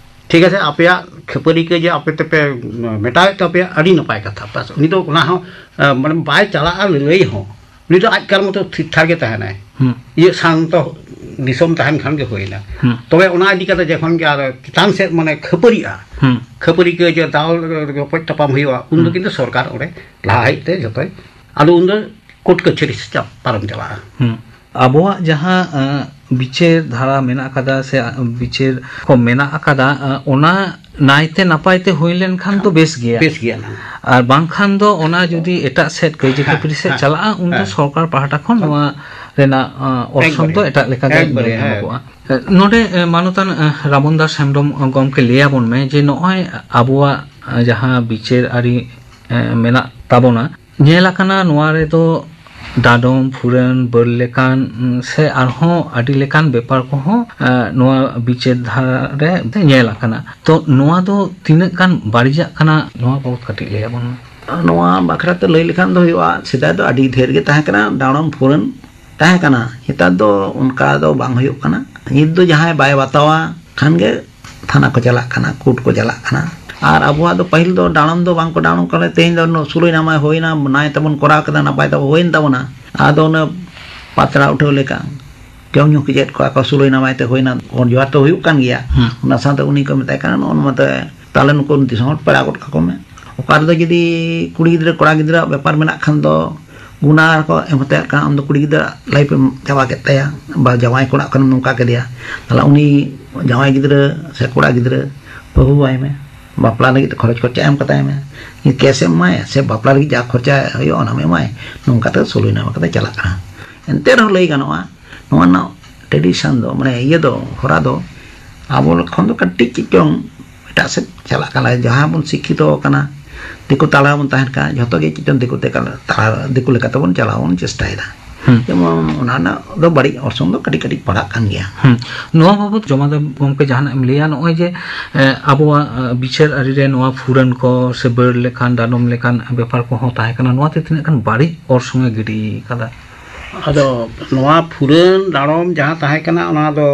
ᱴᱷᱤᱠ ᱟᱪᱷᱮ, ᱟᱯᱮᱭᱟᱜ ᱠᱷᱟᱹᱯᱟᱹᱨᱤ ᱠᱚ ᱡᱮ ᱟᱯᱮ ᱛᱮᱯᱮ ᱢᱮᱴᱟᱣᱮᱫ ᱛᱟᱯᱮᱭᱟ, ᱟᱹᱰᱤ ᱱᱟᱯᱟᱭ ᱠᱟᱛᱷᱟ᱾ ᱵᱟᱥ, ᱩᱱᱤ ᱫᱚ ᱚᱱᱟ ᱦᱚᱸ, ᱮ, ᱢᱟᱱᱮ, ᱵᱟᱭ ᱪᱟᱞᱟᱜᱼᱟ ᱞᱟᱹᱞᱟᱹᱭ ᱦᱚᱸ, ᱩᱱᱤ ᱫᱚ ᱟᱡ ᱠᱟᱨ ᱢᱚᱛᱚ ᱴᱷᱤᱠ ᱴᱷᱟᱠ ᱜᱮ ᱛᱟᱦᱮᱱᱟᱭ᱾ ᱦᱩᱸ᱾ ᱤᱭᱟᱹ ᱥᱟᱱᱛᱚ ᱫᱤᱥᱚᱢ ᱛᱟᱦᱮᱱ ᱠᱷᱟᱱ ᱜᱮ ᱦᱩᱭᱱᱟ᱾ ᱦᱩᱸ᱾ ᱛᱚᱵᱮ ᱚᱱᱟ ᱤᱫᱤ ᱠᱟᱛᱮ ᱡᱚᱠᱷᱚᱱ ᱜᱮ ᱟᱨ ᱪᱮᱛᱟᱱ ᱥᱮᱫ, ᱢᱟᱱᱮ, ᱠᱷᱟᱹᱯᱟᱹᱨᱤᱜᱼᱟ, ᱦᱩᱸ᱾ ᱠᱷᱟᱹᱯᱟᱹᱨᱤ ᱠᱚ ᱡᱮ ᱫᱟᱞ ᱨᱚᱯᱚᱡ ᱛᱟᱯᱟᱢ ᱦᱩᱭᱩᱜᱼᱟ, ᱩᱱ ᱫᱚ ᱦᱩᱸ᱾ ᱠᱤᱱᱛᱩ ᱥᱚᱨᱠᱟᱨ ᱚᱸᱰᱮ ᱞᱟᱦᱟ ᱦᱮᱡ ᱛᱮ ᱡᱚᱛᱚᱭ, ᱟᱫᱚ ᱩᱱ ᱫᱚ ᱠᱳᱨᱴ ᱠᱟᱹᱪᱷᱟᱹᱨᱤ ᱥᱮᱫ ᱪᱟ-, ᱯᱟᱨᱚᱢ ᱪᱟᱞᱟᱜᱼᱟ᱾ ᱦᱩᱸ᱾ ᱟᱵᱚᱣᱟᱜ ᱡᱟᱦᱟᱸ, ᱮᱸ, ᱵᱤᱪᱟᱹᱨ ᱫᱷᱟᱨᱟ ᱢᱮᱱᱟᱜ ᱟᱠᱟᱫᱟ ᱥᱮ ᱵᱤᱪᱟᱹᱨ ᱠᱚ ᱢᱮᱱᱟᱜ ᱟᱠᱟᱫᱟ, ᱚᱱᱟ ᱱᱟᱭᱛᱮ ᱱᱟᱯᱟᱭ ᱛᱮ ᱦᱩᱭ ᱞᱮᱱᱠᱷᱟᱱ ᱫᱚ ᱵᱮᱥ ᱜᱮᱭᱟ᱾ ᱵᱮᱥ ᱜᱮᱭᱟ ᱱᱟᱝ᱾ ᱟᱨ ᱵᱟᱝᱠᱷᱟᱱ ᱫᱚ ᱚᱱᱟ ᱡᱩᱫᱤ ᱮᱴᱟᱜ ᱥᱮᱫ ᱠᱟᱹᱭᱡᱟᱹ ᱦᱮᱸ, ᱠᱷᱟᱹᱯᱟᱹᱨᱤ ᱥᱮᱫ ᱦᱮᱸ, ᱪᱟᱞᱟᱜᱼᱟ, ᱩᱱᱫᱚ ᱦᱮᱸ᱾ ᱥᱚᱨᱠᱟᱨ ᱯᱟᱦᱴᱟ ᱠᱷᱚᱱ ᱱᱚᱣᱟ ᱨᱮᱱᱟᱜ ᱚᱨᱥᱚᱝ ᱮᱠᱵᱟᱨᱮ, ᱫᱚ ᱮᱴᱟᱜ ᱞᱮᱠᱟᱜᱮ ᱮᱠᱵᱟᱨᱮ, ᱧᱮᱞ ᱦᱮᱸ᱾ ᱧᱟᱢᱚᱜᱼᱟ᱾ ᱱᱚᱰᱮ ᱢᱟᱱᱚᱛᱟᱱ ᱨᱟᱢᱚᱱ ᱫᱟᱥ ᱦᱮᱢᱵᱨᱚᱢ ᱜᱚᱢᱠᱮ ᱞᱟᱹᱭᱟᱵᱚᱱ ᱢᱮ ᱡᱮ ᱱᱚᱜᱼᱚᱭ ᱟᱵᱚᱣᱟᱜ ᱡᱟᱦᱟᱸ ᱵᱤᱪᱟᱹᱨ ᱟᱹᱨᱤ ᱢᱮᱱᱟᱜ ᱛᱟᱵᱚᱱᱟ, ᱧᱮᱞ ᱟᱠᱟᱱᱟ ᱱᱚᱣᱟ ᱨᱮᱫᱚ ᱰᱟᱸᱰᱚᱢ, ᱯᱷᱩᱨᱟᱹᱱ, ᱵᱟᱹᱨ ᱞᱮᱠᱟᱱ ᱥᱮ ᱟᱨᱦᱚᱸ ᱟᱹᱰᱤ ᱞᱮᱠᱟᱱ ᱵᱮᱯᱟᱨ ᱠᱚᱦᱚᱸ ᱱᱚᱣᱟ ᱵᱤᱪᱟᱹᱨ ᱫᱷᱟᱨᱟ ᱨᱮ ᱧᱮᱞ ᱟᱠᱟᱱᱟ᱾ ᱛᱚ ᱱᱚᱣᱟ ᱫᱚ ᱛᱤᱱᱟᱹᱜ ᱜᱟᱱ ᱵᱟᱹᱲᱤᱡᱟᱜ ᱠᱟᱱᱟ, ᱱᱚᱣᱟ ᱵᱟᱵᱚᱛ ᱠᱟᱹᱴᱤᱡ ᱞᱟᱹᱭᱟᱵᱚᱱ ᱢᱮ᱾ ᱱᱚᱣᱟ ᱵᱟᱠᱷᱨᱟ ᱛᱮ ᱞᱟᱹᱭ ᱞᱮᱠᱷᱟᱱ ᱫᱚ ᱦᱩᱭᱩᱜᱼᱟ, ᱥᱮᱫᱟᱭ ᱫᱚ ᱟᱹᱰᱤ ᱰᱷᱮᱨ ᱜᱮ ᱛᱟᱦᱮᱸ ᱠᱟᱱᱟ ᱰᱟᱸᱰᱚᱢ ᱯᱷᱩᱨᱟᱹᱱ ᱛᱟᱦᱮᱸ ᱠᱟᱱᱟ᱾ ᱱᱮᱛᱟᱨ ᱫᱚ ᱚᱱᱠᱟ ᱫᱚ ᱵᱟᱝ ᱦᱩᱭᱩᱜ ᱠᱟᱱᱟ᱾ ᱱᱤᱛ ᱫᱚ ᱡᱟᱦᱟᱸᱭ ᱵᱟᱭ ᱵᱟᱛᱟᱣᱟ ᱠᱷᱟᱱ ᱜᱮ ᱛᱷᱟᱱᱟ ᱠᱚ ᱪᱟᱞᱟᱜ ᱠᱟᱱᱟ, ᱠᱳᱨᱴ ᱠᱚ ᱪᱟᱞᱟᱜ ᱠᱟᱱᱟ᱾ ᱟᱨ ᱟᱵᱚᱣᱟᱜ ᱫᱚ ᱯᱟᱹᱦᱤᱞ ᱫᱚ ᱰᱟᱸᱰᱚᱢ ᱫᱚ ᱵᱟᱝ ᱠᱚ ᱰᱟᱸᱰᱚᱢ ᱠᱟᱱᱟ᱾ ᱛᱮᱦᱮᱧ ᱫᱚ ᱥᱩᱞᱩᱭ ᱱᱟᱢᱟᱭ ᱦᱩᱭᱱᱟ, ᱱᱟᱭ ᱛᱮᱵᱚᱱ ᱠᱚᱨᱟᱣ ᱠᱮᱫᱟ, ᱱᱟᱯᱟᱭ ᱛᱮᱵᱚ ᱦᱩᱭᱮᱱ ᱛᱟᱵᱚᱱᱟ᱾ ᱟᱫᱚ ᱚᱱᱮ ᱯᱟᱛᱲᱟ ᱩᱴᱷᱟᱹᱣ ᱞᱮᱠᱟ ᱡᱚᱢ ᱧᱩ ᱠᱮᱪᱮᱫ ᱠᱚᱣᱟ ᱠᱚ, ᱥᱩᱞᱩᱭ ᱱᱟᱢᱟᱭ ᱛᱮ ᱦᱩᱭᱱᱟ, ᱜᱚᱰ ᱡᱚᱦᱟᱨ ᱛᱚ ᱦᱩᱭᱩᱜ ᱠᱟᱱ ᱜᱮᱭᱟ᱾ ᱦᱩᱸ᱾ ᱚᱱᱟ ᱥᱟᱶᱛᱮ ᱩᱱᱤ ᱠᱚ ᱢᱮᱛᱟᱭ ᱠᱟᱱᱟ, "ᱱᱚᱜᱼᱚ ᱱᱚᱣᱟ ᱛᱮ ᱛᱟᱦᱞᱮ ᱱᱩᱠᱩ ᱫᱤᱥᱚᱢ ᱦᱚᱲ ᱯᱮᱲᱟ ᱜᱚᱫ ᱠᱟᱠᱚ ᱢᱮ᱾" ᱚᱠᱟ ᱨᱮᱫᱚ ᱡᱩᱫᱤ ᱠᱩᱲᱤ ᱜᱤᱫᱽᱨᱟᱹ ᱠᱚᱲᱟ ᱜᱤᱫᱽᱨᱟᱹᱣᱟᱜ ᱵᱮᱯᱟᱨ ᱢᱮᱱᱟᱜ ᱠᱷᱟᱱ ᱫᱚ ᱜᱩᱱᱟ ᱨᱮᱠᱚ ᱮᱢ ᱦᱟᱛᱟᱭᱮᱫ ᱠᱟᱱᱟ, ᱟᱢ ᱫᱚ ᱠᱩᱲᱤ ᱜᱤᱫᱽᱨᱟᱹ ᱞᱟᱭᱤᱯ ᱮᱢ ᱪᱟᱵᱟ ᱠᱮᱫ ᱛᱟᱭᱟ, ᱵᱟ ᱡᱟᱶᱟᱭ ᱠᱚᱲᱟ ᱠᱷᱚᱱᱮᱢ ᱱᱚᱝᱠᱟ ᱠᱮᱫᱮᱭᱟ, ᱛᱟᱦᱞᱮ ᱩᱱᱤ ᱡᱟᱶᱟᱭ ᱜᱤᱫᱽᱨᱟᱹ ᱥᱮ ᱠᱚᱲᱟ ᱜᱤᱫᱽᱨᱟᱹ ᱵᱟᱹᱦᱩ ᱟᱭ ᱢᱮ, ᱵᱟᱯᱞᱟ ᱞᱟᱹᱜᱤᱫ ᱛᱮ ᱠᱷᱚᱨᱚᱪ ᱠᱷᱚᱨᱪᱟ ᱮᱢ ᱠᱟᱛᱟᱭ ᱢᱮ, ᱠᱮᱥ ᱮᱢ ᱮᱢᱟᱭᱟ ᱥᱮ ᱵᱟᱯᱞᱟ ᱞᱟᱹᱜᱤᱫ ᱡᱟ ᱠᱷᱚᱨᱪᱟ ᱦᱩᱭᱩᱜᱼᱟ ᱚᱱᱟᱢ ᱮᱢᱟᱭ, ᱱᱚᱝᱠᱟᱛᱮ ᱥᱩᱞᱩᱭ ᱱᱟᱢᱟ ᱠᱟᱛᱮ ᱪᱟᱞᱟᱜ ᱠᱟᱱᱟ᱾ ᱮᱱᱛᱮ ᱨᱮᱦᱚᱸ ᱞᱟᱹᱭ ᱜᱟᱱᱚᱜᱼᱟ, ᱱᱚᱣᱟ ᱨᱮᱱᱟᱜ ᱴᱨᱮᱰᱤᱥᱚᱱ ᱫᱚ, ᱢᱟᱱᱮ ᱤᱭᱟᱹ ᱫᱚ, ᱦᱚᱨᱟ ᱫᱚ ᱟᱵᱚ ᱠᱷᱚᱱ ᱫᱚ ᱠᱟᱹᱴᱤᱡ ᱪᱮᱫ ᱪᱚᱝ ᱮᱴᱟᱜ ᱥᱮᱫ ᱪᱟᱞᱟᱜ ᱠᱟᱱᱟ᱾ ᱡᱟᱦᱟᱸ ᱵᱚᱱ ᱥᱤᱠᱠᱷᱤᱛᱚ ᱟᱠᱟᱱᱟ, ᱫᱤᱠᱩ ᱛᱟᱞᱟ ᱨᱮᱵᱚᱱ ᱛᱟᱦᱮᱱ ᱠᱟᱱᱟ, ᱡᱷᱚᱛᱚ ᱜᱮ ᱪᱮᱫ ᱪᱚᱝ ᱫᱤᱠᱩ ᱛᱮ ᱠᱟᱞ-, ᱛᱟᱞᱟ, ᱫᱤᱠᱩ ᱞᱮᱠᱟᱛᱮᱵᱚᱱ ᱪᱟᱞᱟᱣ ᱵᱚᱱ ᱪᱮᱥᱴᱟᱭᱮᱫᱟ᱾ ᱦᱩᱸ᱾ ᱡᱮᱢᱚᱱ ᱚᱱᱟ ᱨᱮᱱᱟᱜ ᱫᱚ ᱵᱟᱹᱲᱤᱡ ᱚᱨᱥᱚᱝ ᱫᱚ ᱠᱟᱹᱴᱤᱡ ᱠᱟᱹᱴᱤᱡ ᱯᱟᱲᱟᱜ ᱠᱟᱱ ᱜᱮᱭᱟ᱾ ᱦᱩᱸ᱾ ᱱᱚᱣᱟ ᱵᱟᱵᱚᱛ ᱡᱚᱢᱟᱫᱟᱨ ᱜᱚᱢᱠᱮ ᱡᱟᱦᱟᱱᱟᱜ ᱮᱢ ᱞᱟᱹᱭᱟ? ᱱᱚᱜᱼᱚᱭ ᱡᱮ, ᱮ, ᱟᱵᱚᱣᱟᱜ, ᱮ, ᱵᱤᱪᱟᱹᱨ ᱟᱹᱨᱤ ᱨᱮ ᱱᱚᱣᱟ ᱯᱷᱩᱨᱟᱹᱱ ᱠᱚ ᱥᱮ ᱵᱟᱹᱲ ᱞᱮᱠᱟᱱ, ᱰᱟᱸᱰᱚᱢ ᱞᱮᱠᱟᱱ ᱵᱮᱯᱟᱨ ᱠᱚᱦᱚᱸ ᱛᱟᱦᱮᱸ ᱠᱟᱱᱟ, ᱱᱚᱣᱟ ᱛᱮ ᱛᱤᱱᱟᱹᱜ ᱜᱟᱱ ᱵᱟᱹᱲᱤᱡ ᱚᱨᱥᱚᱝ ᱮ ᱜᱤᱰᱤ ᱠᱟᱫᱟ? ᱟᱫᱚ ᱱᱚᱣᱟ ᱯᱷᱩᱨᱟᱹᱱ ᱰᱟᱲᱚᱢ ᱡᱟᱦᱟᱸ ᱛᱟᱦᱮᱸ ᱠᱟᱱᱟ, ᱚᱱᱟ ᱫᱚ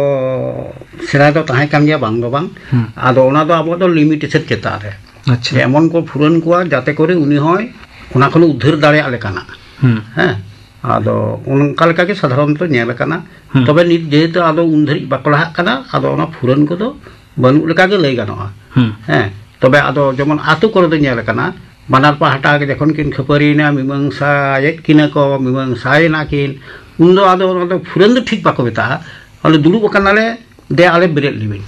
ᱥᱮᱫᱟᱭ ᱫᱚ ᱛᱟᱦᱮᱸ ᱠᱟᱱ ᱜᱮᱭᱟ, ᱵᱟᱝ ᱫᱚ ᱵᱟᱝ᱾ ᱦᱩᱸ᱾ ᱟᱫᱚ ᱚᱱᱟ ᱫᱚ ᱟᱵᱚᱣᱟᱜ ᱫᱚ ᱞᱤᱢᱤᱴᱮᱥᱚᱱ ᱪᱮᱛᱟᱱ ᱨᱮ᱾ ᱟᱪᱪᱷᱟ᱾ ᱡᱮ ᱮᱢᱚᱱ ᱠᱚ ᱯᱷᱩᱨᱟᱹᱱ ᱠᱚᱣᱟ ᱡᱟᱛᱮ ᱠᱚᱨᱮ ᱩᱱᱤ ᱦᱚᱸᱭ ᱚᱱᱟ ᱠᱷᱚᱱ ᱩᱫᱽᱫᱷᱟᱹᱨ ᱫᱟᱲᱮᱭᱟᱜ ᱞᱮᱠᱟᱱᱟᱜ᱾ ᱦᱩᱸ᱾ ᱦᱮᱸ, ᱟᱫᱚ ᱚᱱᱠᱟ ᱞᱮᱠᱟ ᱜᱮ ᱥᱟᱫᱷᱟᱨᱚᱱᱛᱚ ᱧᱮᱞ ᱟᱠᱟᱱᱟ᱾ ᱦᱩᱸ᱾ ᱛᱚᱵᱮ ᱱᱤᱛ ᱡᱮᱦᱮᱛᱩ ᱟᱫᱚ ᱩᱱ ᱫᱷᱟᱹᱨᱤᱡ ᱵᱟᱠᱚ ᱞᱟᱦᱟᱜ ᱠᱟᱱᱟ, ᱟᱫᱚ ᱚᱱᱟ ᱯᱷᱩᱨᱟᱹᱱ ᱠᱚᱫᱚ ᱵᱟᱹᱱᱩᱜ ᱞᱮᱠᱟ ᱜᱮ ᱞᱟᱹᱭ ᱜᱟᱱᱚᱜᱼᱟ᱾ ᱦᱩᱸ᱾ ᱦᱮᱸ, ᱛᱚᱵᱮ ᱟᱫᱚ ᱡᱮᱢᱚᱱ ᱟᱛᱳ ᱠᱚᱨᱮ ᱫᱚ ᱧᱮᱞ ᱟᱠᱟᱱᱟ, ᱵᱟᱱᱟᱨ ᱯᱟᱦᱴᱟ ᱜᱮ ᱡᱚᱠᱷᱚᱱ ᱠᱤᱱ ᱠᱷᱟᱹᱯᱟᱹᱨᱤᱭᱮᱱᱟ, ᱢᱤᱢᱟᱹᱝᱥᱟᱭᱮᱫ ᱠᱤᱱᱟ ᱠᱚ, ᱢᱤᱢᱟᱹᱝᱥᱟᱭᱮᱱᱟ ᱠᱤᱱ, ᱩᱱᱫᱚ ᱟᱫᱚ ᱚᱱᱟ ᱫᱚ ᱯᱷᱩᱨᱟᱹᱱ ᱫᱚ ᱴᱷᱤᱠ ᱵᱟᱠᱚ ᱢᱮᱛᱟᱜᱼᱟ, ᱟᱞᱮ ᱫᱩᱲᱩᱵ ᱟᱠᱟᱱᱟᱞᱮ, ᱫᱮ ᱟᱞᱮ ᱵᱮᱨᱮᱫ ᱞᱮᱵᱤᱱ᱾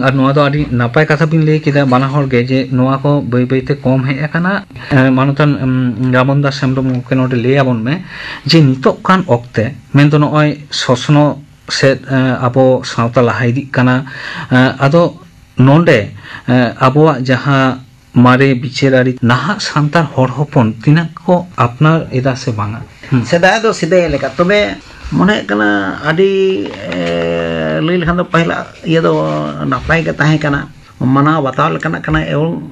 ᱟᱨ ᱱᱚᱣᱟ ᱫᱚ ᱟᱹᱰᱤ ᱱᱟᱯᱟᱭ ᱠᱟᱛᱷᱟ ᱵᱤᱱ ᱞᱟᱹᱭ ᱠᱮᱫᱟ, ᱵᱟᱱᱟ ᱦᱚᱲ ᱜᱮ, ᱡᱮ ᱱᱚᱣᱟ ᱠᱚ ᱵᱟᱹᱭ ᱵᱟᱹᱭᱛᱮ ᱠᱚᱢ ᱦᱮᱡ ᱟᱠᱟᱱᱟ᱾ ᱮ, ᱢᱟᱱᱚᱛᱟᱱ, ᱮᱢ, ᱨᱟᱢᱚᱱ ᱫᱟᱥ ᱦᱮᱢᱵᱨᱚᱢ ᱜᱚᱢᱠᱮ ᱱᱚᱰᱮ ᱞᱟᱹᱭ ᱟᱵᱚᱱ ᱢᱮ, ᱡᱮ ᱱᱤᱛᱚᱜ ᱠᱟᱱ ᱚᱠᱛᱮ ᱢᱮᱱᱫᱚ ᱱᱚᱜᱼᱚᱭ ᱥᱚᱥᱱᱚᱜ ᱥᱮᱫ, ᱮ, ᱟᱵᱚ ᱥᱟᱶᱛᱟ ᱞᱟᱦᱟ ᱤᱫᱤᱜ ᱠᱟᱱᱟ᱾ ᱮ, ᱟᱫᱚ ᱱᱚᱰᱮ, ᱮ, ᱟᱵᱚᱣᱟᱜ ᱡᱟᱦᱟᱸ ᱢᱟᱨᱮ ᱵᱤᱪᱟᱹᱨ ᱟᱹᱨᱤ ᱱᱟᱦᱟᱜ ᱥᱟᱱᱛᱟᱲ ᱦᱚᱲ ᱦᱚᱯᱚᱱ ᱛᱤᱱᱟᱹᱜ ᱠᱚ ᱟᱯᱱᱟᱨ ᱮᱫᱟ ᱥᱮ ᱵᱟᱝᱟ? ᱦᱩᱸ᱾ ᱥᱮᱫᱟᱭ ᱫᱚ ᱥᱮᱫᱟᱭ ᱞᱮᱠᱟ, ᱛᱚᱵᱮ ᱢᱚᱱᱮ ᱦᱩᱭᱩᱜ ᱠᱟᱱᱟ ᱟᱹᱰᱤ, ᱮ, ᱞᱟᱹᱭ ᱞᱮᱠᱷᱟᱱ ᱫᱚ ᱯᱟᱹᱦᱤᱞᱟᱜ ᱤᱭᱟᱹ ᱫᱚ ᱱᱟᱯᱟᱭ ᱜᱮ ᱛᱟᱦᱮᱸ ᱠᱟᱱᱟ, ᱢᱟᱱᱟᱣ ᱵᱟᱛᱟᱣ ᱞᱮᱠᱟᱱᱟᱜ ᱠᱟᱱᱟ᱾ ᱮᱵᱚᱝ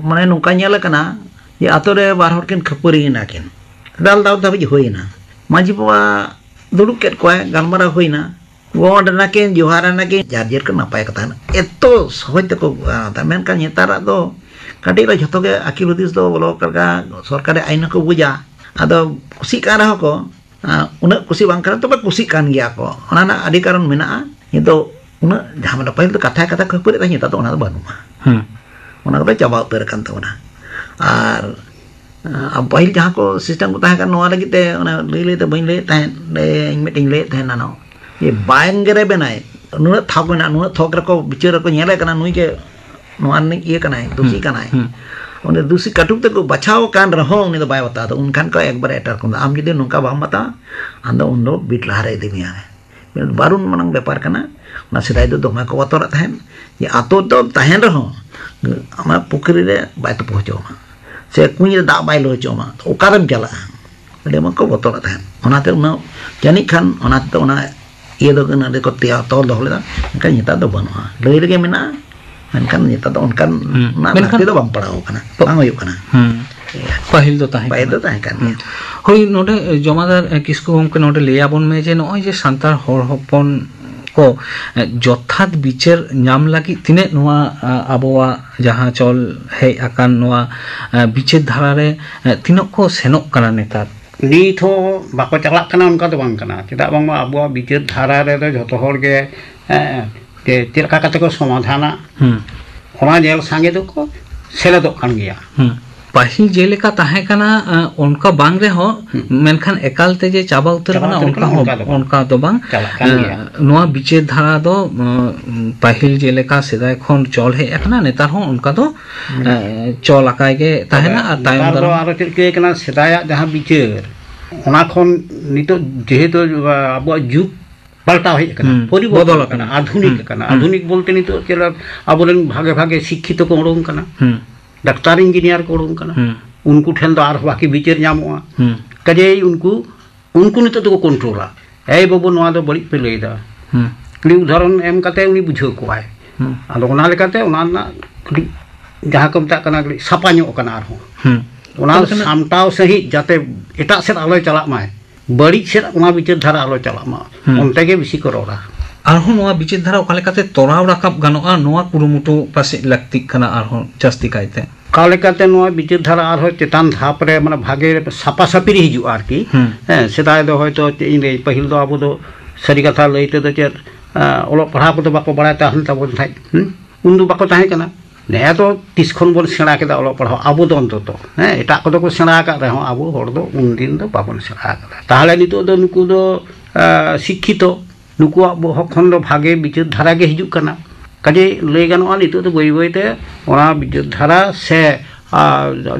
ᱢᱟᱱᱮ ᱱᱚᱝᱠᱟ ᱧᱮᱞ ᱟᱠᱟᱱᱟ ᱡᱮ ᱟᱛᱳ ᱨᱮ ᱵᱟᱨ ᱦᱚᱲ ᱠᱤᱱ ᱠᱷᱟᱹᱯᱟᱹᱨᱤᱭᱮᱱᱟ ᱠᱤᱱ, ᱫᱟᱞ ᱫᱟᱞ ᱫᱷᱟᱹᱵᱤᱡ ᱦᱩᱭᱮᱱᱟ᱾ ᱢᱟᱹᱡᱷᱤ ᱵᱟᱵᱟ ᱫᱩᱲᱩᱵ ᱠᱮᱫ ᱠᱚᱣᱟᱭ, ᱜᱟᱞᱢᱟᱨᱟᱣ ᱦᱩᱭᱱᱟ, ᱜᱚᱸᱰ ᱮᱱᱟᱠᱤᱱ, ᱡᱚᱦᱟᱨ ᱮᱱᱟᱠᱤᱱ, ᱡᱟᱨ ᱡᱮᱨ ᱠᱚ ᱱᱟᱯᱟᱭ ᱠᱟᱛᱷᱟ ᱮᱱᱟ᱾ ᱮᱛᱚ ᱥᱚᱦᱚᱡ ᱛᱮᱠᱚ ᱜᱟᱱ ᱮᱫᱟ᱾ ᱢᱮᱱᱠᱷᱟᱱ ᱱᱮᱛᱟᱨᱟᱜ ᱫᱚ ᱠᱟᱹᱴᱤᱡ ᱨᱮ ᱡᱷᱚᱛᱚ ᱜᱮ ᱟᱹᱠᱤᱞ ᱦᱩᱫᱤᱥ ᱫᱚ ᱵᱚᱞᱚ ᱟᱠᱟᱫ ᱠᱚᱣᱟ, ᱥᱚᱨᱠᱟᱨᱤ ᱟᱹᱭᱤᱱ ᱦᱚᱸᱠᱚ ᱵᱩᱡᱟ᱾ ᱟᱫᱚ ᱠᱩᱥᱤᱜ ᱠᱟᱱ ᱨᱮᱦᱚᱸ ᱠᱚ, ᱟ, ᱩᱱᱟᱹᱜ ᱠᱩᱥᱤ ᱵᱟᱝ ᱠᱟᱱᱟ, ᱛᱚᱵᱮ ᱠᱩᱥᱤᱜ ᱠᱟᱱ ᱜᱮᱭᱟ ᱠᱚ᱾ ᱚᱱᱟ ᱨᱮᱱᱟᱜ ᱟᱹᱰᱤ ᱠᱟᱨᱚᱱ ᱢᱮᱱᱟᱜᱼᱟ᱾ ᱱᱤᱛᱚᱜ ᱩᱱᱟᱹᱜ ᱡᱟᱦᱟᱸ ᱢᱟᱱᱮ ᱯᱟᱹᱦᱤᱞ ᱫᱚ ᱠᱟᱛᱷᱟ ᱠᱟᱛᱷᱟ ᱠᱷᱟᱹᱯᱟᱹᱨᱤ ᱛᱟᱦᱮᱸ, ᱱᱮᱛᱟᱨ ᱫᱚ ᱚᱱᱟ ᱫᱚ ᱵᱟᱹᱱᱩᱜᱼᱟ᱾ ᱦᱩᱸ᱾ ᱚᱱᱟ ᱠᱚᱫᱚ ᱪᱟᱵᱟ ᱩᱛᱟᱹᱨ ᱟᱠᱟᱱ ᱛᱟᱵᱚᱱᱟ᱾ ᱟᱨ, ᱟ, ᱯᱟᱹᱦᱤᱞ ᱡᱟᱦᱟᱸ ᱠᱚ system ᱠᱚ ᱛᱟᱦᱮᱸ ᱠᱟᱱᱟ, ᱱᱚᱣᱟ ᱞᱟᱹᱜᱤᱫ ᱛᱮ ᱚᱱᱟ ᱞᱟᱹᱭ ᱞᱟᱹᱭ ᱛᱮ ᱵᱟᱹᱧ ᱞᱟᱹᱭᱮᱫ ᱛᱟᱦᱮᱸᱫ, ᱤᱧ ᱢᱤᱫᱴᱮᱱ ᱞᱟᱹᱭᱮᱫ ᱛᱟᱦᱮᱸᱫ ᱱᱟᱱᱚ, ᱡᱮ ᱵᱟᱝ ᱜᱮ ᱨᱮᱵᱮᱱᱟᱭ, ᱱᱩᱱᱟᱹᱜ ᱛᱷᱚᱠ ᱢᱮᱱᱟᱜᱼᱟ, ᱱᱩᱱᱟᱹᱜ ᱛᱷᱚᱠ ᱨᱮᱠᱚ ᱵᱤᱪᱟᱹᱨ ᱨᱮᱠᱚ ᱧᱮᱞᱮ ᱠᱟᱱᱟ, ᱱᱩᱭ ᱜᱮ ᱱᱚᱣᱟ ᱨᱤᱱᱤᱡ ᱤᱭᱟᱹ ᱠᱟᱱᱟᱭ, ᱫᱩᱥᱤ ᱦᱩᱸ, ᱠᱟᱱᱟᱭ᱾ ᱦᱩᱸ᱾ ᱩᱱᱤ ᱫᱩᱥᱤ ᱠᱟᱹᱴᱩᱵ ᱛᱮᱠᱚ ᱵᱟᱪᱷᱟᱣ ᱠᱟᱱ ᱨᱮᱦᱚᱸ ᱩᱱᱤ ᱫᱚ ᱵᱟᱭ ᱵᱟᱛᱟᱣ ᱫᱟ᱾ ᱩᱱᱠᱷᱟᱱ ᱠᱚ ᱮᱠᱵᱟᱨᱮ ᱮᱴᱟᱜ ᱨᱚᱠᱚᱢ ᱫᱚ, ᱟᱢ ᱡᱩᱫᱤ ᱱᱚᱝᱠᱟ ᱵᱟᱢ ᱵᱟᱛᱟᱣᱟ, ᱟᱢ ᱫᱚ ᱩᱱ ᱫᱚ ᱵᱤᱴ ᱞᱟᱦᱟᱨᱮ ᱤᱫᱤ ᱢᱮᱭᱟ᱾ ᱵᱟᱨᱩᱱ ᱢᱟᱱᱟᱝ ᱵᱮᱯᱟᱨ ᱠᱟᱱᱟ᱾ ᱚᱱᱟ ᱥᱮᱫᱟᱭ ᱫᱚ ᱫᱚᱢᱮ ᱠᱚ ᱵᱚᱛᱚᱨᱟᱜ ᱛᱟᱦᱮᱸᱫ, ᱡᱮ ᱟᱛᱳ ᱫᱚ ᱛᱟᱦᱮᱱ ᱨᱮᱦᱚᱸ ᱟᱢᱟᱜ ᱯᱩᱠᱷᱨᱤ ᱨᱮ ᱵᱟᱭ ᱛᱩᱯᱩ ᱦᱚᱪᱚᱣᱟᱢᱟ, ᱥᱮ ᱠᱩᱧ ᱨᱮ ᱫᱟᱜ ᱵᱟᱭ ᱞᱩ ᱦᱚᱪᱚᱣᱟᱢᱟ, ᱚᱠᱟᱨᱮᱢ ᱪᱟᱞᱟᱜᱼᱟ? ᱟᱹᱰᱤ ᱟᱭᱢᱟ ᱠᱚ ᱵᱚᱛᱚᱨᱟᱜ ᱛᱟᱦᱮᱸᱫ᱾ ᱚᱱᱟᱛᱮ ᱩᱱᱟᱹᱜ ᱡᱟᱹᱱᱤᱡ ᱠᱷᱟᱱ ᱚᱱᱟ ᱛᱮᱫᱚ ᱚᱱᱟ ᱤᱭᱟᱹ ᱫᱚ ᱟᱹᱰᱤ ᱠᱚ ᱛᱮᱭᱟᱨ ᱛᱚᱞ ᱫᱚᱦᱚ ᱞᱮᱫᱟ, ᱢᱮᱱᱠᱷᱟᱱ ᱱᱮᱛᱟᱨ ᱫᱚ ᱵᱟᱹᱱᱩᱜᱼᱟ᱾ ᱞᱟᱹᱭ ᱨᱮᱜᱮ ᱢᱮᱱᱟᱜᱼᱟ, ᱢᱮᱱᱠᱷᱟᱱ ᱱᱮᱛᱟᱨ ᱫᱚ ᱚᱱᱠᱟᱱ ᱦᱩᱸ᱾ ᱚᱱᱟ ᱢᱮᱱᱠᱷᱟᱱ ᱞᱟᱹᱠᱛᱤ ᱫᱚ ᱵᱟᱝ ᱯᱟᱲᱟᱣ ᱠᱟᱱᱟ, ᱛᱚ ᱵᱟᱝ ᱦᱩᱭᱩᱜ ᱠᱟᱱᱟ᱾ ᱦᱩᱸ᱾ ᱯᱟᱹᱦᱤᱞ ᱫᱚ ᱛᱟᱦᱮᱸ ᱯᱟᱹᱦᱤᱞ ᱠᱟᱱᱟ᱾ ᱫᱚ ᱛᱟᱦᱮᱸ ᱠᱟᱱ ᱦᱩᱸ᱾ ᱜᱮᱭᱟ᱾ ᱦᱳᱭ, ᱱᱚᱰᱮ ᱡᱚᱢᱟᱫᱟᱨ ᱠᱤᱥᱠᱩ ᱜᱚᱢᱠᱮ ᱱᱚᱰᱮ ᱞᱟᱹᱭ ᱟᱵᱚᱱ ᱢᱮ ᱡᱮ ᱱᱚᱜᱼᱚᱭ ᱡᱮ ᱥᱟᱱᱛᱟᱲ ᱦᱚᱲ ᱦᱚᱯᱚᱱ ᱠᱚ ᱡᱚᱛᱷᱟᱛ ᱵᱤᱪᱟᱹᱨ ᱧᱟᱢ ᱞᱟᱹᱜᱤᱫ ᱛᱤᱱᱟᱹᱜ ᱱᱚᱣᱟ ᱟᱵᱚᱣᱟᱜ ᱡᱟᱦᱟᱸ ᱪᱚᱞ ᱦᱮᱡ ᱟᱠᱟᱱ ᱱᱚᱣᱟ ᱵᱤᱪᱟᱹᱨ ᱫᱷᱟᱨᱟ ᱨᱮ ᱛᱤᱱᱟᱹᱜ ᱠᱚ ᱥᱮᱱᱚᱜ ᱠᱟᱱᱟ ᱱᱮᱛᱟᱨ? ᱱᱤᱛ ᱦᱚᱸ ᱵᱟᱠᱚ ᱪᱟᱞᱟᱜ ᱠᱟᱱᱟ, ᱚᱱᱠᱟ ᱫᱚ ᱵᱟᱝ ᱠᱟᱱᱟ᱾ ᱪᱮᱫᱟᱜ ᱵᱟᱝᱢᱟ ᱟᱵᱚᱣᱟᱜ ᱵᱤᱪᱟᱹᱨ ᱫᱷᱟᱨᱟ ᱨᱮᱫᱚ ᱡᱷᱚᱛᱚ ᱦᱚᱲ ᱜᱮ, ᱮ, ᱡᱮ ᱪᱮᱫ ᱞᱮᱠᱟ ᱠᱟᱛᱮ ᱠᱚ ᱥᱚᱢᱟᱫᱷᱟᱱᱟ, ᱦᱩᱸ᱾ ᱚᱱᱟ ᱧᱮᱞ ᱥᱟᱸᱜᱮ ᱫᱚᱠᱚ ᱥᱮᱞᱮᱫᱚᱜ ᱠᱟᱱ ᱜᱮᱭᱟ᱾ ᱦᱩᱸ᱾ ᱯᱟᱹᱦᱤᱞ ᱡᱮᱞᱮᱠᱟ ᱛᱟᱦᱮᱸ ᱠᱟᱱᱟ, ᱮᱸ, ᱚᱱᱠᱟ ᱵᱟᱝ ᱨᱮᱦᱚᱸ, ᱦᱩᱸ᱾ ᱢᱮᱱᱠᱷᱟᱱ ᱮᱠᱟᱞ ᱛᱮ ᱡᱮ ᱪᱟᱵᱟ ᱩᱛᱟᱹᱨ ᱪᱟᱵᱟ ᱠᱟᱱᱟ, ᱩᱛᱟᱹᱨ ᱚᱱᱠᱟ ᱠᱟᱱᱟ, ᱦᱚᱸ, ᱚᱱᱠᱟ ᱫᱚ ᱵᱟᱝ᱾ ᱚᱱᱠᱟ ᱫᱚ ᱵᱟᱝ᱾ ᱪᱟᱞᱟᱜ ᱠᱟᱱ ᱮᱸ, ᱜᱮᱭᱟ᱾ ᱱᱚᱣᱟ ᱵᱤᱪᱟᱹᱨ ᱫᱷᱟᱨᱟ ᱫᱚ, ᱮᱸ, ᱯᱟᱹᱦᱤᱞ ᱡᱮᱞᱮᱠᱟ ᱥᱮᱫᱟᱭ ᱠᱷᱚᱱ ᱪᱚᱞ ᱦᱮᱡ ᱟᱠᱟᱱᱟ, ᱱᱮᱛᱟᱨ ᱦᱚᱸ ᱚᱱᱠᱟ ᱫᱚ, ᱦᱩᱸ᱾ ᱮᱸ, ᱪᱚᱞ ᱟᱠᱟᱭ ᱜᱮ ᱛᱟᱦᱮᱱᱟ᱾ ᱛᱚᱵᱮ ᱟᱨ ᱛᱟᱭᱚᱢ ᱱᱮᱛᱟᱨ ᱫᱚ ᱫᱟᱨᱟᱢ ᱟᱨᱚ ᱪᱮᱫ ᱪᱤᱠᱟᱹ ᱠᱟᱱᱟ, ᱥᱮᱫᱟᱭᱟᱜ ᱡᱟᱦᱟᱸ ᱵᱤᱪᱟᱹᱨ, ᱚᱱᱟ ᱠᱷᱚᱱ ᱱᱤᱛᱚᱜ ᱡᱮᱦᱮᱛᱩ ᱟᱵᱚᱣᱟᱜ ᱡᱩᱜᱽ ᱯᱟᱞᱴᱟᱣ ᱦᱮᱡ ᱟᱠᱟᱱᱟ, ᱦᱩᱸ, ᱯᱚᱨᱤᱵᱚᱨᱛᱚᱱ ᱵᱚᱫᱚᱞ ᱟᱠᱟᱱᱟ, ᱟᱠᱟᱱᱟ᱾ ᱟᱫᱷᱩᱱᱤᱠ ᱦᱩᱸ, ᱟᱠᱟᱱᱟ᱾ ᱦᱩᱸ᱾ ᱟᱫᱷᱩᱱᱤᱠ ᱵᱚᱞᱛᱮ ᱱᱤᱛᱚᱜ ᱪᱮᱫ ᱞᱮᱠᱟ ᱟᱵᱚᱨᱮᱱ ᱵᱷᱟᱜᱮ ᱵᱷᱟᱜᱮ ᱥᱤᱠᱠᱷᱤᱛᱚ ᱠᱚ ᱩᱰᱩᱝ ᱠᱟᱱᱟ, ᱦᱩᱸ᱾ ᱰᱟᱠᱛᱟᱨ ᱤᱧᱡᱤᱱᱤᱭᱟᱨ ᱠᱚ ᱩᱰᱩᱝ ᱠᱟᱱᱟ᱾ ᱦᱩᱸ᱾ ᱩᱱᱠᱩ ᱴᱷᱮᱱ ᱫᱚ ᱟᱨᱦᱚᱸ ᱵᱟᱹᱠᱤ ᱵᱤᱪᱟᱹᱨ ᱧᱟᱢᱚᱜᱼᱟ᱾ ᱦᱩᱸ᱾ ᱠᱟᱡᱮᱭ ᱩᱱᱠᱩ, ᱩᱱᱠᱩ ᱱᱤᱛᱚᱜ ᱫᱚᱠᱚ ᱠᱚᱱᱴᱨᱳᱞᱟ, "ᱮᱭ ᱵᱟᱹᱵᱩ, ᱱᱚᱣᱟ ᱫᱚ ᱵᱟᱹᱲᱤᱡ ᱯᱮ ᱞᱟᱹᱭᱫᱟ᱾" ᱦᱩᱸ᱾ ᱩᱱᱤ ᱩᱫᱟᱦᱚᱨᱚᱱ ᱮᱢ ᱠᱟᱛᱮ ᱩᱱᱤ ᱵᱩᱡᱷᱟᱹᱣ ᱠᱚᱣᱟᱭ᱾ ᱦᱩᱸ᱾ ᱟᱫᱚ ᱚᱱᱟ ᱞᱮᱠᱟᱛᱮ ᱚᱱᱟ ᱨᱮᱱᱟᱜ ᱠᱟᱹᱴᱤᱡ ᱡᱟᱦᱟᱸ ᱠᱚ ᱢᱮᱛᱟᱜ ᱠᱟᱱᱟ, ᱠᱟᱹᱴᱤᱡ ᱥᱟᱯᱷᱟ ᱧᱚᱜ ᱠᱟᱱᱟ ᱟᱨᱦᱚᱸ᱾ ᱦᱩᱸ᱾ ᱚᱱᱟ ᱛᱚᱵᱮ ᱠᱷᱟᱱ ᱥᱟᱢᱴᱟᱣ ᱥᱟᱺᱦᱤᱡ ᱡᱟᱛᱮ ᱮᱴᱟᱜ ᱥᱮᱫ ᱟᱞᱚᱭ ᱪᱟᱞᱟᱜ ᱢᱟᱭ, ᱵᱟᱹᱲᱤᱡ ᱥᱮᱫ ᱚᱱᱟ ᱵᱤᱪᱟᱹᱨ ᱫᱷᱟᱨᱟ ᱟᱞᱚ ᱪᱟᱞᱟᱜ ᱢᱟ, ᱦᱩᱸ᱾ ᱚᱱᱛᱮ ᱜᱮ ᱵᱮᱥᱤ ᱠᱚ ᱨᱚᱲᱟ᱾ ᱟᱨᱦᱚᱸ ᱱᱚᱣᱟ ᱵᱤᱪᱟᱹᱨ ᱫᱷᱟᱨᱟ ᱚᱠᱟ ᱞᱮᱠᱟᱛᱮ ᱛᱚᱨᱟᱣ ᱨᱟᱠᱟᱵ ᱜᱟᱱᱚᱜᱼᱟ, ᱱᱚᱣᱟ ᱠᱩᱨᱩᱢᱩᱴᱩ ᱯᱟᱥᱮᱡ ᱞᱟᱹᱠᱛᱤᱜ ᱠᱟᱱᱟ ᱟᱨᱦᱚᱸ ᱡᱟᱹᱥᱛᱤ ᱠᱟᱭᱛᱮ᱾ ᱚᱠᱟ ᱞᱮᱠᱟᱛᱮ ᱱᱚᱣᱟ ᱵᱤᱪᱟᱹᱨ ᱫᱷᱟᱨᱟ ᱟᱨᱦᱚᱸ ᱪᱮᱛᱟᱱ ᱫᱷᱟᱯ ᱨᱮ, ᱢᱟᱱᱮ, ᱵᱷᱟᱜᱮ ᱥᱟᱯᱟ ᱥᱟᱹᱯᱤᱨᱤ ᱦᱤᱡᱩᱜᱼᱟ ᱟᱨᱠᱤ᱾ ᱦᱩᱸ᱾ ᱦᱮᱸ, ᱥᱮᱫᱟᱭ ᱫᱚ ᱦᱚᱭᱛᱳ, ᱪᱮᱫ ᱤᱧ ᱞᱟᱹᱭ, ᱯᱟᱹᱦᱤᱞ ᱫᱚ ᱟᱵᱚ ᱫᱚ ᱥᱟᱹᱨᱤ ᱠᱟᱛᱷᱟ ᱞᱟᱹᱭ ᱛᱮᱫᱚ ᱪᱮᱫ, ᱮᱸ, ᱚᱞᱚᱜ ᱯᱟᱲᱦᱟᱣ ᱠᱚᱫᱚ ᱵᱟᱠᱚ ᱵᱟᱲᱟᱭ ᱛᱟᱦᱮᱱ ᱛᱟᱵᱚᱱ ᱛᱟᱦᱮᱸᱫ᱾ ᱦᱩᱸ? ᱩᱱ ᱫᱚ ᱵᱟᱠᱚ ᱛᱟᱦᱮᱸ ᱠᱟᱱᱟ᱾ ᱱᱮᱜᱼᱮ ᱛᱚ ᱛᱤᱥ ᱠᱷᱚᱱ ᱵᱚᱱ ᱥᱮᱬᱟ ᱠᱮᱫᱟ ᱚᱞᱚᱜ ᱯᱟᱲᱦᱟᱣ, ᱟᱵᱚ ᱫᱚ ᱚᱱᱛᱚᱛᱚ᱾ ᱦᱮᱸ, ᱮᱴᱟᱜ ᱠᱚᱫᱚ ᱠᱚ ᱥᱮᱬᱟ ᱟᱠᱟᱫ ᱨᱮᱦᱚᱸ ᱟᱵᱚ ᱦᱚᱲ ᱫᱚ ᱩᱱᱫᱤᱱ ᱫᱚ ᱵᱟᱵᱚᱱ ᱥᱮᱬᱟ ᱟᱠᱟᱫᱟ᱾ ᱛᱟᱦᱚᱞᱮ ᱱᱤᱛᱚᱜ ᱫᱚ ᱱᱩᱠᱩ ᱫᱚ, ᱮᱸ, ᱥᱤᱠᱠᱷᱤᱛᱚ, ᱱᱩᱠᱩᱣᱟᱜ ᱵᱚᱦᱚᱜ ᱠᱷᱚᱱ ᱫᱚ ᱵᱷᱟᱜᱮ ᱵᱤᱪᱟᱹᱨ ᱫᱷᱟᱨᱟ ᱜᱮ ᱦᱤᱡᱩᱜ ᱠᱟᱱᱟ᱾ ᱠᱟᱡᱮ ᱞᱟᱹᱭ ᱜᱟᱱᱚᱜᱼᱟ, ᱱᱤᱛᱚᱜ ᱫᱚ ᱵᱟᱹᱭ ᱵᱟᱹᱭ ᱛᱮ ᱚᱱᱟ ᱵᱤᱪᱟᱹᱨ ᱫᱷᱟᱨᱟ ᱥᱮ, ᱟ,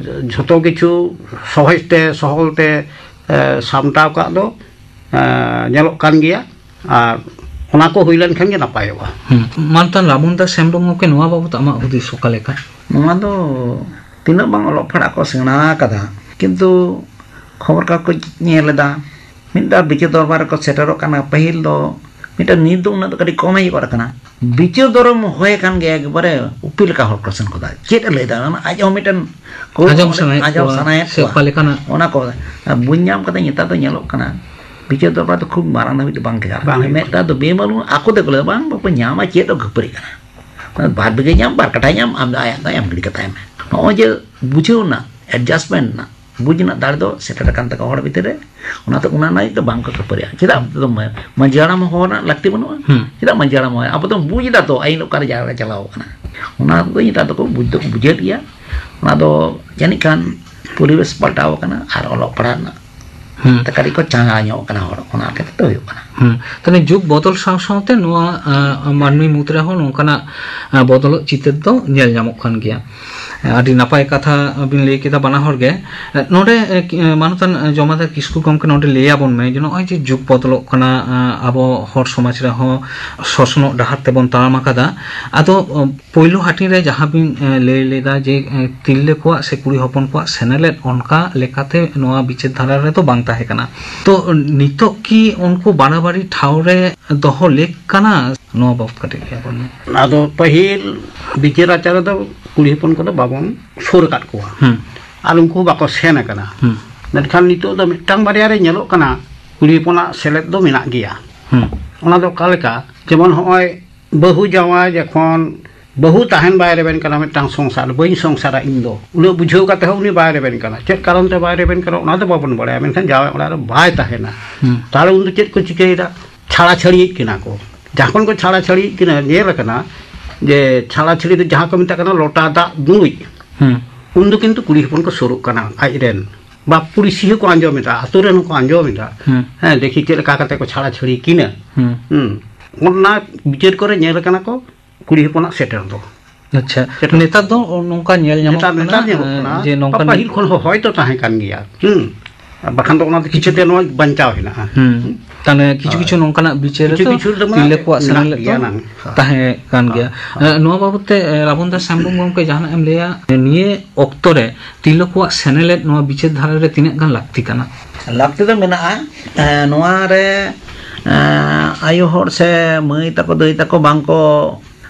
ᱡᱷᱚᱛᱚ ᱠᱤᱪᱷᱩ ᱥᱚᱦᱚᱡᱽ ᱛᱮ, ᱥᱚᱦᱚᱞ ᱛᱮ, ᱮ, ᱥᱟᱢᱴᱟᱣ ᱠᱟᱜ ᱫᱚ, ᱮ, ᱧᱮᱞᱚᱜ ᱠᱟᱱ ᱜᱮᱭᱟ᱾ ᱟᱨ ᱚᱱᱟ ᱠᱚ ᱦᱩᱭ ᱞᱮᱱᱠᱷᱟᱱ ᱜᱮ ᱱᱟᱯᱟᱭᱚᱜᱼᱟ᱾ ᱦᱩᱸ᱾ ᱢᱟ ᱛᱟᱦᱞᱮ ᱨᱟᱵᱚᱱ ᱫᱟᱥ ᱦᱮᱢᱵᱨᱚᱢ ᱜᱚᱢᱠᱮ, ᱱᱚᱣᱟ ᱵᱟᱵᱚᱛ ᱟᱢᱟᱜ ᱦᱩᱫᱤᱥ ᱚᱠᱟ ᱞᱮᱠᱟ? ᱱᱚᱣᱟ ᱫᱚ ᱛᱤᱱᱟᱹᱜ ᱵᱟᱝ ᱚᱞᱚᱜ ᱯᱟᱲᱦᱟᱜ ᱠᱚ ᱥᱮᱬᱟ ᱟᱠᱟᱫᱟ, ᱠᱤᱱᱛᱩ ᱠᱷᱚᱵᱚᱨ ᱠᱟᱜᱚᱡᱽ ᱧᱮᱞ ᱮᱫᱟ, ᱢᱤᱫ ᱫᱷᱟᱣ ᱵᱤᱪᱟᱹᱨ ᱫᱚᱨᱵᱟᱨ ᱨᱮᱠᱚ ᱥᱮᱴᱮᱨᱚᱜ ᱠᱟᱱᱟ᱾ ᱯᱟᱹᱦᱤᱞ ᱫᱚ ᱢᱤᱫᱴᱟᱝ, ᱱᱤᱛ ᱫᱚ ᱩᱱᱟᱹᱜ ᱫᱚ ᱠᱟᱹᱴᱤᱡ ᱠᱚᱢ ᱦᱮᱡ ᱜᱚᱫ ᱟᱠᱟᱱᱟ᱾ ᱵᱤᱪᱟᱹᱨ ᱫᱚᱨᱚᱢ ᱦᱚᱭ ᱠᱷᱟᱱ ᱜᱮ ᱮᱠᱵᱟᱨᱮ ᱩᱯᱤ ᱞᱮᱠᱟ ᱦᱚᱲ ᱠᱚ ᱥᱮᱱ ᱜᱚᱫᱟ᱾ ᱪᱮᱫ ᱮ ᱞᱟᱹᱭᱫᱟ? ᱚᱱᱟ ᱟᱡ ᱦᱚᱸ ᱢᱤᱫᱴᱮᱱ ᱠᱚ ᱟᱸᱡᱚᱢ ᱥᱟᱱᱟᱭᱮᱫ ᱟᱸᱡᱚᱢ ᱠᱚᱣᱟ ᱥᱟᱱᱟᱭᱮᱫ ᱥᱮ ᱠᱚᱣᱟ᱾ ᱚᱠᱟ ᱞᱮᱠᱟᱱᱟᱜ? ᱚᱱᱟ ᱠᱚ ᱵᱩᱡᱽ ᱧᱟᱢ ᱠᱟᱛᱮ ᱱᱮᱛᱟᱨ ᱫᱚ ᱧᱮᱞᱚᱜ ᱠᱟᱱᱟ, ᱵᱤᱪᱟᱹᱨ ᱫᱚᱨᱵᱟᱨ ᱫᱚ ᱠᱷᱩᱵ ᱢᱟᱨᱟᱝ ᱫᱷᱟᱹᱵᱤᱡ ᱫᱚ ᱵᱟᱝ ᱪᱟᱞᱟᱜ ᱵᱟᱝ ᱠᱟᱱᱟ᱾ ᱦᱩᱭᱩᱜ ᱢᱤᱫᱴᱟᱝ ᱫᱚ ᱵᱮᱢᱟᱞᱩᱢ ᱟᱠᱚ ᱛᱮᱠᱚ ᱞᱟᱹᱭᱫᱟ, "ᱵᱟᱝ ᱵᱟᱠᱚ ᱧᱟᱢᱟ, ᱪᱮᱫ ᱫᱚ ᱠᱷᱟᱹᱯᱟᱹᱨᱤ ᱠᱟᱱᱟ?" ᱵᱟᱨ ᱵᱤᱜᱷᱟᱹ ᱧᱟᱢ, ᱵᱟᱨ ᱠᱟᱴᱷᱟ ᱧᱟᱢ, ᱟᱢ ᱫᱚ ᱟᱭᱟᱜ ᱫᱚ ᱮᱢ ᱜᱤᱰᱤ ᱠᱟᱛᱟᱭ ᱢᱮ᱾ ᱱᱚᱜᱼᱚᱭ ᱡᱮ ᱵᱩᱡᱷᱟᱹᱣ ᱨᱮᱱᱟᱜ, adjustment ᱨᱮᱱᱟᱜ, ᱵᱩᱡᱽ ᱨᱮᱱᱟᱜ ᱫᱟᱲᱮ ᱫᱚ ᱥᱮᱴᱮᱨ ᱟᱠᱟᱱ ᱛᱟᱠᱚᱣᱟ ᱦᱚᱲ ᱵᱷᱤᱛᱤᱨ ᱨᱮ᱾ ᱚᱱᱟᱛᱮ ᱚᱱᱟ ᱞᱟᱹᱜᱤᱫ ᱫᱚ ᱵᱟᱝ ᱠᱚ ᱠᱷᱟᱹᱯᱟᱹᱨᱤᱜᱼᱟ᱾ ᱪᱮᱫᱟᱜ ᱢᱟ-, ᱢᱟᱹᱡᱷᱤ ᱦᱟᱲᱟᱢ ᱦᱚᱦᱚ ᱨᱮᱱᱟᱜ ᱞᱟᱹᱠᱛᱤ ᱵᱟᱹᱱᱩᱜᱼᱟ? ᱦᱩᱸ᱾ ᱪᱮᱫᱟᱜ ᱢᱟᱹᱡᱷᱤ ᱦᱟᱲᱟᱢ ᱦᱚᱦᱚᱭᱟ? ᱟᱵᱚ ᱫᱚ ᱵᱩᱡᱽ ᱮᱫᱟ ᱛᱚ, ᱟᱹᱭᱤᱱ ᱚᱠᱟᱨᱮ ᱡᱟᱦᱟᱸ ᱨᱮ ᱪᱟᱞᱟᱣ ᱟᱠᱟᱱᱟ᱾ ᱚᱱᱟ ᱫᱚ ᱱᱮᱛᱟᱨ ᱫᱚᱠᱚ ᱵᱩᱡᱽ ᱫᱚᱠᱚ ᱵᱩᱡᱷᱟᱹᱣᱮᱫ ᱜᱮᱭᱟ᱾ ᱚᱱᱟ ᱫᱚ ᱡᱟᱹᱱᱤᱡ ᱠᱷᱟᱱ ᱯᱚᱨᱤᱵᱮᱥ ᱯᱟᱞᱴᱟᱣ ᱟᱠᱟᱱᱟ ᱟᱨ ᱚᱞᱚᱜ ᱯᱟᱲᱦᱟᱜ ᱨᱮᱱᱟᱜ ᱦᱩᱸ᱾ ᱛᱮ ᱠᱟᱹᱴᱤᱡ ᱠᱚ ᱪᱟᱸᱜᱟ ᱧᱚᱜ ᱠᱟᱱᱟ ᱦᱚᱲ, ᱚᱱᱟ ᱠᱷᱟᱹᱛᱤᱨ ᱛᱮ ᱦᱩᱭᱩᱜ ᱠᱟᱱᱟ᱾ ᱦᱩᱸ᱾ ᱛᱟᱦᱞᱮ ᱡᱩᱜᱽ ᱵᱚᱫᱚᱞ ᱥᱟᱶ ᱥᱟᱶᱛᱮ ᱱᱚᱣᱟ, ᱟᱸ, ᱢᱟᱹᱱᱢᱤ ᱢᱩᱫᱽ ᱨᱮᱦᱚᱸ ᱱᱚᱝᱠᱟᱱᱟᱜ, ᱟᱸ, ᱵᱚᱫᱚᱞᱚᱜ ᱪᱤᱛᱟᱹᱨ ᱫᱚ ᱧᱮᱞ ᱧᱟᱢᱚᱜ ᱠᱟᱱ ᱜᱮᱭᱟ᱾ ᱟᱹᱰᱤ ᱱᱟᱯᱟᱭ ᱠᱟᱛᱷᱟ ᱵᱤᱱ ᱞᱟᱹᱭ ᱠᱮᱫᱟ ᱵᱟᱱᱟ ᱦᱚᱲ ᱜᱮ᱾ ᱱᱚᱰᱮ, ᱮ, ᱠᱤ-, ᱮ, ᱢᱟᱱᱚᱛᱟᱱ, ᱮ, ᱡᱚᱢᱟᱫᱟᱨ ᱠᱤᱥᱠᱩ ᱜᱚᱢᱠᱮ ᱱᱚᱰᱮ ᱞᱟᱹᱭ ᱟᱵᱚᱱ ᱢᱮ ᱡᱮ ᱱᱚᱜᱼᱚᱭ ᱡᱮ ᱡᱩᱜᱽ ᱵᱚᱫᱚᱞᱚᱜ ᱠᱟᱱᱟ, ᱮ, ᱟᱵᱚ ᱦᱚᱲ ᱥᱚᱢᱟᱡᱽ ᱨᱮᱦᱚᱸ ᱥᱚᱥᱱᱚᱜ ᱰᱟᱦᱟᱨ ᱛᱮᱵᱚᱱ ᱛᱟᱲᱟᱢ ᱟᱠᱟᱫᱟ᱾ ᱟᱫᱚ, ᱮ, ᱯᱳᱭᱞᱳ ᱦᱟᱹᱴᱤᱧ ᱨᱮ ᱡᱟᱦᱟᱸ ᱵᱤᱱ, ᱮ, ᱞᱟᱹᱭ ᱞᱮᱫᱟ ᱡᱮ, ᱮ, ᱛᱤᱨᱞᱟᱹ ᱠᱚᱣᱟᱜ ᱥᱮ ᱠᱩᱲᱤ ᱦᱚᱯᱚᱱ ᱠᱚᱣᱟᱜ ᱥᱮᱱᱮᱞᱮᱫ ᱚᱱᱠᱟ ᱞᱮᱠᱟᱛᱮ ᱱᱚᱣᱟ ᱵᱤᱪᱟᱹᱨ ᱫᱷᱟᱨᱟ ᱨᱮᱫᱚ ᱵᱟᱝ ᱛᱟᱦᱮᱸ ᱠᱟᱱᱟ᱾ ᱛᱚ, ᱱᱤᱛᱚᱜ ᱠᱤ ᱩᱱᱠᱩ ᱵᱟᱲᱟᱵᱟᱲᱤ ᱴᱷᱟᱶ ᱨᱮ ᱫᱚᱦᱚ ᱞᱮᱠ ᱠᱟᱱᱟ? ᱱᱚᱣᱟ ᱵᱟᱵᱚᱛ ᱠᱟᱹᱴᱤᱡ ᱞᱟᱹᱭ ᱟᱵᱚᱱ ᱢᱮ᱾ ᱟᱫᱚ ᱯᱟᱹᱦᱤᱞ ᱵᱤᱪᱟᱹᱨ ᱟᱪᱟᱨ ᱨᱮᱫᱚ ᱠᱩᱲᱤ ᱦᱚᱯᱚᱱ ᱠᱚᱫᱚ ᱵᱟᱵᱚᱱ ᱥᱩᱨ ᱟᱠᱟᱫ ᱠᱚᱣᱟ᱾ ᱦᱩᱸ᱾ ᱟᱨ ᱩᱱᱠᱩ ᱦᱚᱸ ᱵᱟᱠᱚ ᱥᱮᱱ ᱟᱠᱟᱱᱟ᱾ ᱦᱩᱸ᱾ ᱢᱮᱱᱠᱷᱟᱱ ᱱᱤᱛᱚᱜ ᱫᱚ ᱢᱤᱫᱴᱟᱝ ᱵᱟᱨᱭᱟ ᱨᱮ ᱧᱮᱞᱚᱜ ᱠᱟᱱᱟ, ᱠᱩᱲᱤ ᱦᱚᱯᱚᱱᱟᱜ ᱥᱮᱞᱮᱫ ᱫᱚ ᱢᱮᱱᱟᱜ ᱜᱮᱭᱟ᱾ ᱦᱩᱸ᱾ ᱚᱱᱟ ᱫᱚ ᱚᱠᱟ ᱞᱮᱠᱟ? ᱡᱮᱢᱚᱱ ᱦᱚᱸᱜᱼᱚᱭ ᱵᱟᱹᱦᱩ ᱡᱟᱶᱟᱭ ᱡᱚᱠᱷᱚᱱ ᱵᱟᱹᱦᱩ ᱛᱟᱦᱮᱱ ᱵᱟᱭ ᱨᱮᱵᱮᱱ ᱠᱟᱱᱟ ᱢᱤᱫᱴᱟᱝ ᱥᱚᱝᱥᱟᱨ, "ᱵᱟᱹᱧ ᱥᱚᱝᱥᱟᱨᱟ ᱤᱧ ᱫᱚ", ᱩᱱᱟᱹᱜ ᱵᱩᱡᱷᱟᱹᱣ ᱠᱟᱛᱮ ᱦᱚᱸ ᱩᱱᱤ ᱵᱟᱭ ᱨᱮᱵᱮᱱ ᱠᱟᱱᱟ᱾ ᱪᱮᱫ ᱠᱟᱨᱚᱱ ᱛᱮ ᱵᱟᱭ ᱨᱮᱵᱮᱱ ᱠᱟᱱᱟ ᱚᱱᱟ ᱫᱚ ᱵᱟᱵᱚᱱ ᱵᱟᱲᱟᱭᱟ, ᱢᱮᱱᱠᱷᱟᱱ ᱡᱟᱶᱟᱭ ᱚᱲᱟᱜ ᱨᱮ ᱵᱟᱭ ᱛᱟᱦᱮᱱᱟ᱾ ᱦᱩᱸ᱾ ᱛᱟᱦᱞᱮ ᱩᱱ ᱫᱚ ᱪᱮᱫ ᱠᱚ ᱪᱤᱠᱟᱹᱭᱮᱫᱟ? ᱪᱷᱟᱲᱟ ᱪᱷᱟᱹᱲᱤᱭᱮᱫ ᱠᱤᱱᱟ ᱠᱚ᱾ ᱡᱚᱠᱷᱚᱱ ᱠᱚ ᱪᱷᱟᱲᱟ ᱪᱷᱟᱹᱲᱤᱭᱮᱫ ᱠᱤᱱᱟ, ᱧᱮᱞ ᱟᱠᱟᱱᱟ ᱡᱮ ᱪᱷᱟᱲᱟ ᱪᱷᱟᱹᱲᱤ ᱫᱚ ᱡᱟᱦᱟᱸ ᱠᱚ ᱢᱮᱛᱟᱜ ᱠᱟᱱᱟ ᱞᱚᱴᱟ ᱫᱟᱜ ᱫᱩᱲᱩᱡ, ᱦᱩᱸ᱾ ᱩᱱ ᱫᱚ ᱠᱤᱱᱛᱩ ᱠᱩᱲᱤ ᱦᱚᱯᱚᱱ ᱠᱚ ᱥᱩᱨᱩᱜ ᱠᱟᱱᱟ ᱟᱡ ᱨᱮᱱ᱾ ᱵᱟ ᱯᱩᱲᱥᱤ ᱦᱚᱸᱠᱚ ᱟᱸᱡᱚᱢ ᱮᱫᱟ, ᱟᱛᱳ ᱨᱮᱱ ᱦᱚᱸᱠᱚ ᱟᱸᱡᱚᱢ ᱮᱫᱟ᱾ ᱦᱩᱸ᱾ ᱦᱮᱸ, ᱫᱮᱠᱷᱤ ᱪᱮᱫ ᱞᱮᱠᱟ ᱠᱟᱛᱮ ᱠᱚ ᱪᱷᱟᱲᱟ ᱪᱷᱟᱹᱲᱤ ᱠᱤᱱᱟ᱾ ᱦᱩᱸ᱾ ᱦᱩᱸ᱾ ᱚᱱᱟ ᱵᱤᱪᱟᱹᱨ ᱠᱚᱨᱮ ᱧᱮᱞ ᱟᱠᱟᱱᱟ ᱠᱚ ᱠᱩᱲᱤ ᱦᱚᱯᱚᱱᱟᱜ ᱥᱮᱴᱮᱨ ᱫᱚ᱾ ᱟᱪᱪᱷᱟ, ᱥᱮᱴᱮᱨ᱾ ᱱᱮᱛᱟᱨ ᱫᱚ ᱱᱚᱝᱠᱟ ᱧᱮᱞ ᱧᱟᱢᱚᱜ ᱱᱮᱛᱟᱨ, ᱠᱟᱱᱟ, ᱱᱮᱛᱟᱨ ᱧᱮᱞᱚᱜ ᱠᱟᱱᱟ᱾ ᱡᱮ ᱱᱚᱝᱠᱟᱱ ᱯᱟᱹᱦᱤᱞ ᱠᱷᱚᱱ ᱦᱚᱸ ᱦᱚᱭᱛᱚ ᱛᱟᱦᱮᱸ ᱠᱟᱱ ᱜᱮᱭᱟ᱾ ᱦᱩᱸ᱾ ᱟᱨ ᱵᱟᱠᱷᱟᱱ ᱫᱚ ᱚᱱᱟ ᱫᱚ ᱠᱤᱪᱷᱩ ᱪᱤᱠᱟᱹᱛᱮ ᱱᱚᱣᱟ ᱵᱟᱧᱪᱟᱣ ᱦᱮᱱᱟᱜᱼᱟ? ᱦᱩᱸ᱾ ᱛᱟᱦᱞᱮ ᱠᱤᱪᱷᱩ ᱦᱳᱭ᱾ ᱠᱤᱪᱷᱩ ᱱᱚᱝᱠᱟᱱᱟᱜ ᱵᱤᱪᱟᱹᱨ ᱠᱤᱪᱷᱩ ᱨᱮᱫᱚ ᱠᱤᱪᱷᱩ ᱨᱮᱫᱚ ᱛᱤᱨᱞᱟᱹ ᱢᱮᱱᱟᱜ, ᱠᱚᱣᱟᱜ ᱢᱮᱱᱟᱜ ᱥᱮᱱᱮᱞᱮᱫ ᱫᱚ ᱜᱮᱭᱟ ᱱᱟᱝ᱾ ᱛᱟᱦᱮᱸ ᱠᱟᱱ ᱜᱮᱭᱟ᱾ ᱦᱳᱭ᱾ ᱮ, ᱱᱚᱣᱟ ᱵᱟᱵᱚᱛ ᱛᱮ, ᱮ, ᱨᱟᱵᱚᱱ ᱫᱟᱥ ᱦᱮᱢᱵᱨᱚᱢ ᱜᱚᱢᱠᱮ ᱡᱟᱦᱟᱱᱟᱜ ᱮᱢ ᱞᱟᱹᱭᱟ? ᱱᱤᱭᱟᱹ ᱚᱠᱛᱚ ᱨᱮ ᱛᱤᱨᱞᱟᱹ ᱠᱚᱣᱟᱜ ᱥᱮᱱᱮᱞᱮᱫ ᱱᱚᱣᱟ ᱵᱤᱪᱟᱹᱨ ᱫᱷᱟᱨᱟ ᱨᱮ ᱛᱤᱱᱟᱹᱜ ᱜᱟᱱ ᱞᱟᱹᱠᱛᱤ ᱠᱟᱱᱟ? ᱞᱟᱹᱠᱛᱤ ᱫᱚ ᱢᱮᱱᱟᱜᱼᱟ᱾ ᱮ, ᱱᱚᱣᱟ ᱨᱮ, ᱮ, ᱟᱭᱳ ᱦᱚᱲ ᱥᱮ ᱢᱟᱹᱭ ᱛᱟᱠᱚ, ᱫᱟᱹᱭ ᱛᱟᱠᱚ ᱵᱟᱝ ᱠᱚ,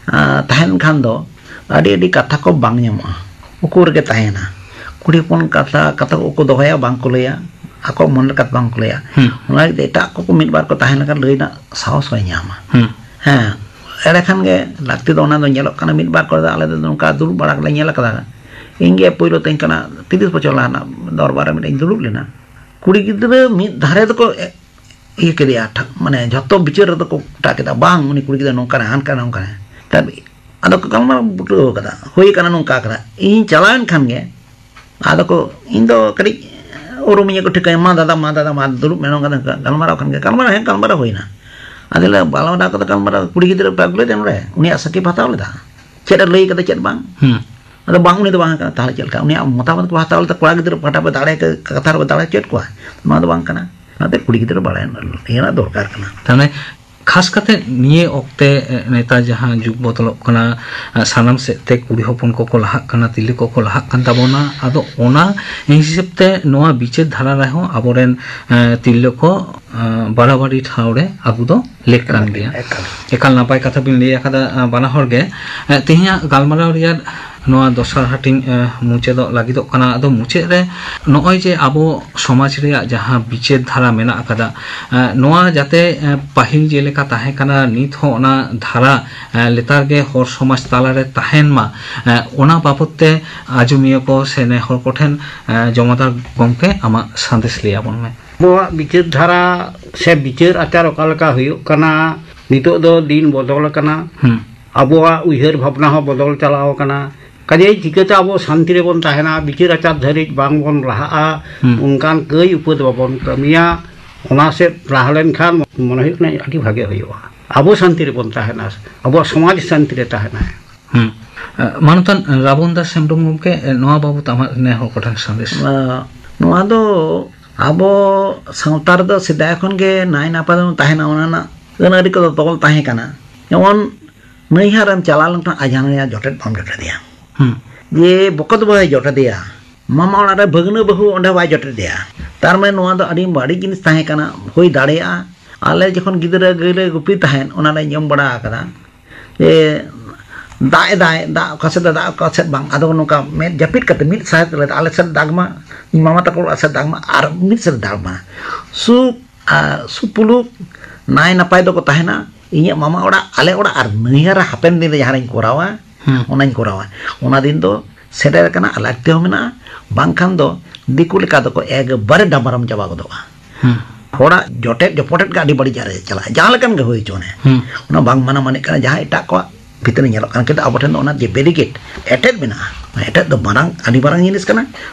ᱮ, ᱛᱟᱦᱮᱱ ᱠᱷᱟᱱ ᱫᱚ ᱟᱹᱰᱤ, ᱟᱹᱰᱤ ᱠᱟᱛᱷᱟ ᱠᱚ ᱵᱟᱝ ᱧᱟᱢᱚᱜᱼᱟ᱾ ᱩᱠᱩ ᱨᱮᱜᱮ ᱛᱟᱦᱮᱱᱟ᱾ ᱠᱩᱲᱤ ᱦᱚᱯᱚᱱ ᱠᱟᱛᱷᱟ, ᱠᱟᱛᱷᱟ ᱠᱚ ᱫᱚᱦᱚᱭᱟ, ᱵᱟᱝ ᱠᱚ ᱞᱟᱹᱭᱟ, ᱟᱠᱚᱣᱟᱜ ᱢᱚᱱᱮᱨ ᱠᱟᱛᱷᱟ ᱵᱟᱝ ᱠᱚ ᱞᱟᱹᱭᱟ᱾ ᱦᱩᱸ᱾ ᱚᱱᱟ ᱞᱟᱹᱜᱤᱫ ᱛᱮ ᱮᱴᱟᱜ ᱠᱚᱠᱚ ᱢᱤᱫ ᱵᱟᱨ ᱠᱚ ᱛᱟᱦᱮᱸ ᱞᱮᱱᱠᱷᱟᱱ ᱞᱟᱹᱭ ᱨᱮᱱᱟᱜ ᱥᱟᱦᱚᱥ ᱦᱚᱸᱭ ᱧᱟᱢᱟ᱾ ᱦᱩᱸ᱾ ᱦᱮᱸ, ᱮᱸᱰᱮᱠᱷᱟᱱ ᱜᱮ ᱞᱟᱹᱠᱛᱤ ᱫᱚ ᱚᱱᱟ ᱫᱚ ᱧᱮᱞᱚᱜ ᱠᱟᱱᱟ᱾ ᱢᱤᱫ ᱵᱟᱨ ᱠᱚᱨᱮ ᱫᱚ ᱟᱞᱮ ᱫᱚ ᱱᱚᱝᱠᱟ ᱫᱩᱲᱩᱵ ᱵᱟᱲᱟ ᱠᱟᱛᱮ ᱧᱮᱞ ᱟᱠᱟᱫᱟ᱾ ᱤᱧ ᱜᱮ ᱯᱳᱭᱞᱳ ᱛᱮᱧ ᱠᱟᱱᱟ, ᱛᱤᱨᱤᱥ ᱵᱚᱪᱷᱚᱨ ᱞᱟᱦᱟ ᱨᱮᱱᱟᱜ ᱫᱚᱨᱵᱟᱨ ᱨᱮ ᱢᱤᱫᱴᱮᱱ ᱫᱩᱲᱩᱵ ᱞᱮᱱᱟ᱾ ᱠᱩᱲᱤ ᱜᱤᱫᱽᱨᱟᱹ ᱢᱤᱫ ᱫᱷᱟᱨᱮ ᱫᱚᱠᱚ ᱤᱭᱟᱹ ᱠᱮᱫᱮᱭᱟ, ᱴᱷᱟ-, ᱢᱟᱱᱮ ᱡᱷᱚᱛᱚ ᱵᱤᱪᱟᱹᱨ ᱨᱮᱫᱚ ᱠᱚ ᱜᱚᱴᱟ ᱠᱮᱫᱟ, "ᱵᱟᱝ, ᱩᱱᱤ ᱠᱩᱲᱤ ᱜᱤᱫᱽᱨᱟᱹ ᱱᱚᱝᱠᱟᱱᱟᱭ, ᱦᱟᱱᱠᱟᱱᱟᱭ, ᱱᱚᱝᱠᱟᱱᱟᱭ᱾" ᱛᱟᱨ ᱟᱫᱚ ᱠᱚ ᱜᱟᱞᱢᱟᱨᱟᱣ ᱵᱩᱴᱟᱹᱣ ᱠᱟᱫᱟ, ᱦᱩᱭ ᱠᱟᱱᱟ ᱱᱚᱝᱠᱟ ᱠᱟᱱᱟ᱾ ᱤᱧ ᱪᱟᱞᱟᱣᱮᱱ ᱠᱷᱟᱱ ᱜᱮ ᱟᱫᱚ ᱠᱚ, ᱤᱧ ᱫᱚ ᱠᱟᱹᱴᱤᱡ ᱩᱨᱩᱢᱤᱧᱟᱹ ᱠᱚ ᱴᱷᱤᱠᱟᱹᱭᱟ, "ᱢᱟ ᱫᱟᱫᱟ, ᱢᱟ ᱫᱟᱫᱟ, ᱢᱟ ᱫᱩᱲᱩᱵ ᱢᱮ, ᱱᱚᱝᱠᱟ ᱱᱚᱝᱠᱟ ᱜᱟᱞᱢᱟᱨᱟᱣ ᱠᱷᱟᱱ ᱜᱮ ᱜᱟᱞᱢᱟᱨᱟᱣ, ᱦᱮᱸ, ᱜᱟᱞᱢᱟᱨᱟᱣ ᱦᱩᱭᱱᱟ᱾ ᱟᱫᱚ ᱞᱮ ᱵᱟᱞᱚᱱᱟ ᱠᱚᱫᱚ ᱜᱟᱞᱢᱟᱨᱟᱣ, ᱠᱩᱲᱤ ᱜᱤᱫᱽᱨᱟᱹ ᱯᱮ ᱟᱹᱜᱩ ᱞᱮᱫᱮ ᱱᱚᱰᱮ, ᱩᱱᱤᱭᱟᱜ ᱥᱟᱹᱠᱷᱤ ᱯᱮ ᱦᱟᱛᱟᱣ ᱞᱮᱫᱟ, ᱪᱮᱫ ᱮ ᱞᱟᱹᱭ ᱠᱟᱫᱟ ᱪᱮᱫ ᱵᱟᱝ?" ᱦᱩᱸ᱾ ᱟᱫᱚ ᱵᱟᱝ, ᱩᱱᱤ ᱫᱚ ᱵᱟᱝ ᱠᱟᱱᱟ, ᱛᱟᱦᱚᱞᱮ ᱪᱮᱫ ᱞᱮᱠᱟ? ᱩᱱᱤᱭᱟᱜ ᱢᱚᱛᱟᱢᱚᱛ ᱠᱚ ᱦᱟᱛᱟᱣ ᱞᱮᱫᱟ, ᱠᱚᱲᱟ ᱜᱤᱫᱽᱨᱟᱹ ᱯᱟᱦᱴᱟ ᱯᱮ ᱫᱟᱲᱮ ᱠᱟᱛᱷᱟ ᱨᱮᱯᱮ ᱫᱟᱲᱮ ᱦᱚᱪᱚᱭᱮᱫ ᱠᱚᱣᱟ, ᱱᱚᱣᱟ ᱫᱚ ᱵᱟᱝ ᱠᱟᱱᱟ᱾ ᱚᱱᱟᱛᱮ ᱠᱩᱲᱤ ᱜᱤᱫᱽᱨᱟᱹ ᱵᱟᱲᱟᱭ ᱨᱮᱱᱟᱜ ᱫᱚᱨᱠᱟᱨ ᱠᱟᱱᱟ᱾ ᱛᱟᱦᱚᱞᱮ ᱠᱷᱟᱥ ᱠᱟᱛᱮ ᱱᱤᱭᱟᱹ ᱚᱠᱛᱮ, ᱮ, ᱱᱮᱛᱟᱨ ᱡᱟᱦᱟᱸ ᱡᱩᱜᱽ ᱵᱚᱫᱚᱞᱚᱜ ᱠᱟᱱᱟ, ᱮ, ᱥᱟᱱᱟᱢ ᱥᱮᱫ ᱛᱮ ᱠᱩᱲᱤ ᱦᱚᱯᱚᱱ ᱠᱚᱠᱚ ᱞᱟᱦᱟᱜ ᱠᱟᱱᱟ, ᱛᱤᱨᱞᱟᱹ ᱠᱚᱠᱚ ᱞᱟᱦᱟᱜ ᱠᱟᱱ ᱛᱟᱵᱚᱱᱟ᱾ ᱟᱫᱚ ᱚᱱᱟ ᱦᱤᱥᱟᱹᱵ ᱛᱮ ᱱᱚᱣᱟ ᱵᱤᱪᱟᱹᱨ ᱫᱷᱟᱨᱟ ᱨᱮᱦᱚᱸ ᱟᱵᱚᱨᱮᱱ, ᱮ, ᱛᱤᱨᱞᱟᱹ ᱠᱚ, ᱮ, ᱵᱟᱨᱟᱵᱟᱨᱤ ᱴᱷᱟᱶ ᱨᱮ ᱟᱹᱜᱩ ᱫᱚ ᱞᱮᱠ ᱠᱟᱱ ᱜᱮᱭᱟ᱾ ᱮᱠᱟᱞ᱾ ᱮᱠᱟᱞ ᱱᱟᱯᱟᱭ ᱠᱟᱛᱷᱟ ᱵᱤᱱ ᱞᱟᱹᱭ ᱟᱠᱟᱫᱟ, ᱮ, ᱵᱟᱱᱟ ᱦᱚᱲ ᱜᱮ᱾ ᱮ, ᱛᱮᱦᱮᱧᱟᱜ ᱜᱟᱞᱢᱟᱨᱟᱣ ᱨᱮᱭᱟᱜ ᱱᱚᱣᱟ ᱫᱚᱥᱟᱨ ᱦᱟᱹᱴᱤᱧ, ᱮ, ᱢᱩᱪᱟᱹᱫᱚᱜ ᱞᱟᱹᱜᱤᱫᱚᱜ ᱠᱟᱱᱟ᱾ ᱟᱫᱚ ᱢᱩᱪᱟᱹᱫ ᱨᱮ ᱱᱚᱜᱼᱚᱭ ᱡᱮ ᱟᱵᱚ ᱥᱚᱢᱟᱡᱽ ᱨᱮᱭᱟᱜ ᱡᱟᱦᱟᱸ ᱵᱤᱪᱟᱹᱨ ᱫᱷᱟᱨᱟ ᱢᱮᱱᱟᱜ ᱟᱠᱟᱫᱟ, ᱮ, ᱱᱚᱣᱟ ᱡᱟᱛᱮ, ᱮ, ᱯᱟᱹᱦᱤᱞ ᱡᱮᱞᱮᱠᱟ ᱛᱟᱦᱮᱸ ᱠᱟᱱᱟ, ᱱᱤᱛ ᱦᱚᱸ ᱚᱱᱟ ᱫᱷᱟᱨᱟ, ᱮ, ᱞᱮᱛᱟᱲ ᱜᱮ ᱦᱚᱲ ᱥᱚᱢᱟᱡᱽ ᱛᱟᱞᱟᱨᱮ ᱛᱟᱦᱮᱱ ᱢᱟ, ᱮ, ᱚᱱᱟ ᱵᱟᱵᱚᱛ ᱛᱮ ᱟᱸᱡᱚᱢᱤᱭᱟᱹ ᱠᱚ ᱥᱮ ᱱᱮ ᱦᱚᱲ ᱠᱚᱴᱷᱮᱱ, ᱮ, ᱡᱚᱢᱟᱫᱟᱨ ᱜᱚᱢᱠᱮ, ᱟᱢᱟᱜ ᱥᱟᱸᱫᱮᱥ ᱞᱟᱹᱭ ᱟᱵᱚᱱ ᱢᱮ᱾ ᱟᱵᱚᱣᱟᱜ ᱵᱤᱪᱟᱹᱨ ᱫᱷᱟᱨᱟ ᱥᱮ ᱵᱤᱪᱟᱹᱨ ᱟᱪᱟᱨ ᱚᱠᱟ ᱞᱮᱠᱟ ᱦᱩᱭᱩᱜ ᱠᱟᱱᱟ, ᱱᱤᱛᱚᱜ ᱫᱚ ᱫᱤᱱ ᱵᱚᱫᱚᱞ ᱟᱠᱟᱱᱟ᱾ ᱦᱩᱸ᱾ ᱟᱵᱚᱣᱟᱜ ᱩᱭᱦᱟᱹᱨ ᱵᱷᱟᱵᱽᱱᱟ ᱦᱚᱸ ᱵᱚᱫᱚᱞ ᱪᱟᱞᱟᱣ ᱟᱠᱟᱱᱟ᱾ ᱠᱟᱡᱮᱭ ᱪᱤᱠᱟᱹᱛᱮ ᱟᱵᱚ ᱥᱟᱱᱛᱤ ᱨᱮᱵᱚᱱ ᱛᱟᱦᱮᱱᱟ, ᱵᱤᱪᱟᱹᱨ ᱟᱪᱟᱨ ᱫᱷᱟᱹᱨᱤᱡ ᱵᱟᱝ ᱵᱚᱱ ᱞᱟᱦᱟᱜᱼᱟ, ᱦᱩᱸ᱾ ᱚᱱᱠᱟᱱ ᱠᱟᱹᱭ ᱩᱯᱟᱹᱫ ᱵᱟᱵᱚᱱ ᱠᱟᱹᱢᱤᱭᱟ, ᱚᱱᱟ ᱥᱮᱫ ᱞᱟᱦᱟ ᱞᱮᱱᱠᱷᱟᱱ ᱢᱚᱱᱮ ᱦᱩᱭᱩᱜ ᱠᱟᱱᱟ ᱟᱹᱰᱤ ᱵᱷᱟᱜᱮ ᱦᱩᱭᱩᱜᱼᱟ᱾ ᱟᱵᱚ ᱥᱟᱱᱛᱤ ᱨᱮᱵᱚᱱ ᱛᱟᱦᱮᱱᱟ, ᱟᱵᱚᱣᱟᱜ ᱥᱚᱢᱟᱡᱽ ᱥᱟᱱᱛᱤ ᱨᱮ ᱛᱟᱦᱮᱱᱟ᱾ ᱦᱩᱸ᱾ ᱮ, ᱢᱟᱱᱚᱛᱟᱱ ᱨᱟᱵᱚᱱ ᱫᱟᱥ ᱦᱮᱢᱵᱨᱚᱢ ᱜᱚᱢᱠᱮ, ᱮ, ᱱᱚᱣᱟ ᱵᱟᱵᱚᱛ ᱟᱢᱟᱜ ᱱᱮ ᱦᱚᱲ ᱠᱚᱴᱷᱮᱱ ᱥᱟᱸᱫᱮᱥ᱾ ᱮ, ᱱᱚᱣᱟ ᱫᱚ ᱟᱵᱚ ᱥᱟᱶᱛᱟ ᱨᱮᱫᱚ ᱥᱮᱫᱟᱭ ᱠᱷᱚᱱ ᱜᱮ ᱱᱟᱭ ᱱᱟᱯᱟᱭ ᱛᱮᱵᱚᱱ ᱛᱟᱦᱮᱱᱟ, ᱚᱱᱟ ᱨᱮᱱᱟᱜ ᱟᱹᱱ ᱟᱹᱨᱤ ᱠᱚᱫᱚ ᱛᱚᱞ ᱛᱟᱦᱮᱸ ᱠᱟᱱᱟ᱾ ᱡᱮᱢᱚᱱ ᱱᱟᱹᱭᱦᱟᱹᱨ ᱮᱢ ᱪᱟᱞᱟᱣ ᱞᱮᱱᱠᱷᱟᱱ ᱟᱡᱷᱟᱱᱟᱭᱟ ᱡᱚᱴᱮᱫ ᱵᱟᱢ ᱡᱚᱴᱮᱫᱮᱭᱟ᱾ ᱦᱩᱸ᱾ ᱡᱮ ᱵᱚᱠᱚᱛ ᱵᱟᱹᱦᱩᱭ ᱡᱚᱴᱮᱫᱮᱭᱟ, ᱢᱟᱢᱟ ᱚᱲᱟᱜ ᱨᱮ ᱵᱷᱟᱹᱜᱽᱱᱟᱹ ᱵᱟᱹᱦᱩ ᱚᱸᱰᱮ ᱵᱟᱭ ᱡᱚᱴᱮᱫᱮᱭᱟ᱾ ᱛᱟᱨ ᱢᱟᱱᱮ ᱱᱚᱣᱟ ᱫᱚ ᱟᱹᱰᱤ ᱵᱟᱹᱲᱤᱡ ᱡᱤᱱᱤᱥ ᱛᱟᱦᱮᱸ ᱠᱟᱱᱟ, ᱦᱩᱭ ᱫᱟᱲᱮᱭᱟᱜᱼᱟ᱾ ᱟᱞᱮ ᱡᱚᱠᱷᱚᱱ ᱜᱤᱫᱽᱨᱟᱹ ᱜᱟᱹᱭᱞᱮ ᱜᱩᱯᱤ ᱛᱟᱦᱮᱸᱫ, ᱚᱱᱟ ᱞᱮ ᱟᱸᱡᱚᱢ ᱵᱟᱲᱟ ᱟᱠᱟᱫᱟ ᱡᱮ ᱫᱟᱜ ᱮᱫᱟᱭ, ᱫᱟᱜ ᱚᱠᱟ ᱥᱮᱫ ᱫᱟᱜ ᱚᱠᱟ ᱥᱮᱫ ᱵᱟᱝ, ᱟᱫᱚ ᱱᱚᱝᱠᱟ ᱢᱮᱫ ᱡᱟᱹᱯᱤᱫ ᱠᱟᱛᱮ ᱢᱤᱫ ᱥᱟᱭ ᱛᱮᱞᱮ ᱟᱞᱮ ᱥᱮᱫ ᱫᱟᱜᱽ ᱢᱟ, ᱤᱧ ᱢᱟᱢᱟ ᱛᱟᱠᱚ ᱚᱲᱟᱜ ᱥᱮᱫ ᱫᱟᱜᱽ ᱢᱟ, ᱟᱨ ᱢᱤᱫ ᱥᱮᱫ ᱫᱟᱜᱽ ᱢᱟ, ᱥᱩᱠ ᱟᱨ ᱥᱩᱯᱩᱞᱩᱠ ᱱᱟᱭ ᱱᱟᱯᱟᱭ ᱫᱚᱠᱚ ᱛᱟᱦᱮᱱᱟ᱾ ᱤᱧᱟᱹᱜ ᱢᱟᱢᱟ ᱚᱲᱟᱜ, ᱟᱞᱮ ᱚᱲᱟᱜ ᱟᱨ ᱱᱟᱹᱭᱦᱟᱹᱨ ᱦᱟᱯᱮᱱ ᱫᱤᱱ ᱨᱮ ᱡᱟᱦᱟᱸ ᱨᱤᱧ ᱠᱚᱨᱟᱣᱟ, ᱦᱩᱸ᱾ ᱚᱱᱟᱧ ᱠᱚᱨᱟᱣᱟ᱾ ᱚᱱᱟ ᱫᱤᱱ ᱫᱚ ᱥᱮᱴᱮᱨ ᱟᱠᱟᱱᱟ, ᱞᱟᱹᱠᱛᱤ ᱦᱚᱸ ᱢᱮᱱᱟᱜᱼᱟ᱾ ᱵᱟᱝᱠᱷᱟᱱ ᱫᱚ ᱫᱤᱠᱩ ᱞᱮᱠᱟ ᱫᱚᱠᱚ ᱮᱠᱵᱟᱨᱮ ᱰᱟᱢᱟᱨᱟᱢ ᱪᱟᱵᱟ ᱜᱚᱫᱚᱜᱼᱟ᱾ ᱦᱩᱸ᱾ ᱦᱚᱲᱟᱜ ᱡᱚᱴᱮᱫ ᱡᱚᱯᱚᱴᱮᱫ ᱜᱮ ᱟᱹᱰᱤ ᱵᱟᱹᱲᱤᱡ ᱡᱟᱦᱟᱸ ᱨᱮ ᱪᱟᱞᱟᱜᱼᱟ, ᱡᱟᱦᱟᱸ ᱞᱮᱠᱟᱱ ᱜᱮ ᱦᱩᱭ ᱦᱚᱪᱚᱱᱮ᱾ ᱦᱩᱸ᱾ ᱚᱱᱟ ᱵᱟᱝ ᱢᱟᱱᱟ ᱢᱟᱱᱤᱜ ᱠᱟᱱᱟ, ᱡᱟᱦᱟᱸ ᱮᱴᱟᱜ ᱠᱚᱣᱟᱜ ᱵᱷᱤᱛᱨᱤ ᱧᱮᱞᱚᱜ ᱠᱟᱱᱟ, ᱠᱤᱱᱛᱩ ᱟᱵᱚ ᱴᱷᱮᱱ ᱫᱚ ᱚᱱᱟ ᱡᱮ ᱵᱮᱨᱤᱜᱮᱴ ᱮᱴᱮᱫ ᱢᱮᱱᱟᱜᱼᱟ, ᱚᱱᱟ ᱮᱴᱮᱫ ᱫᱚ ᱢᱟᱨᱟᱝ, ᱟᱹᱰᱤ ᱢᱟᱨᱟᱝ ᱡᱤᱱᱤᱥ ᱠᱟᱱᱟ᱾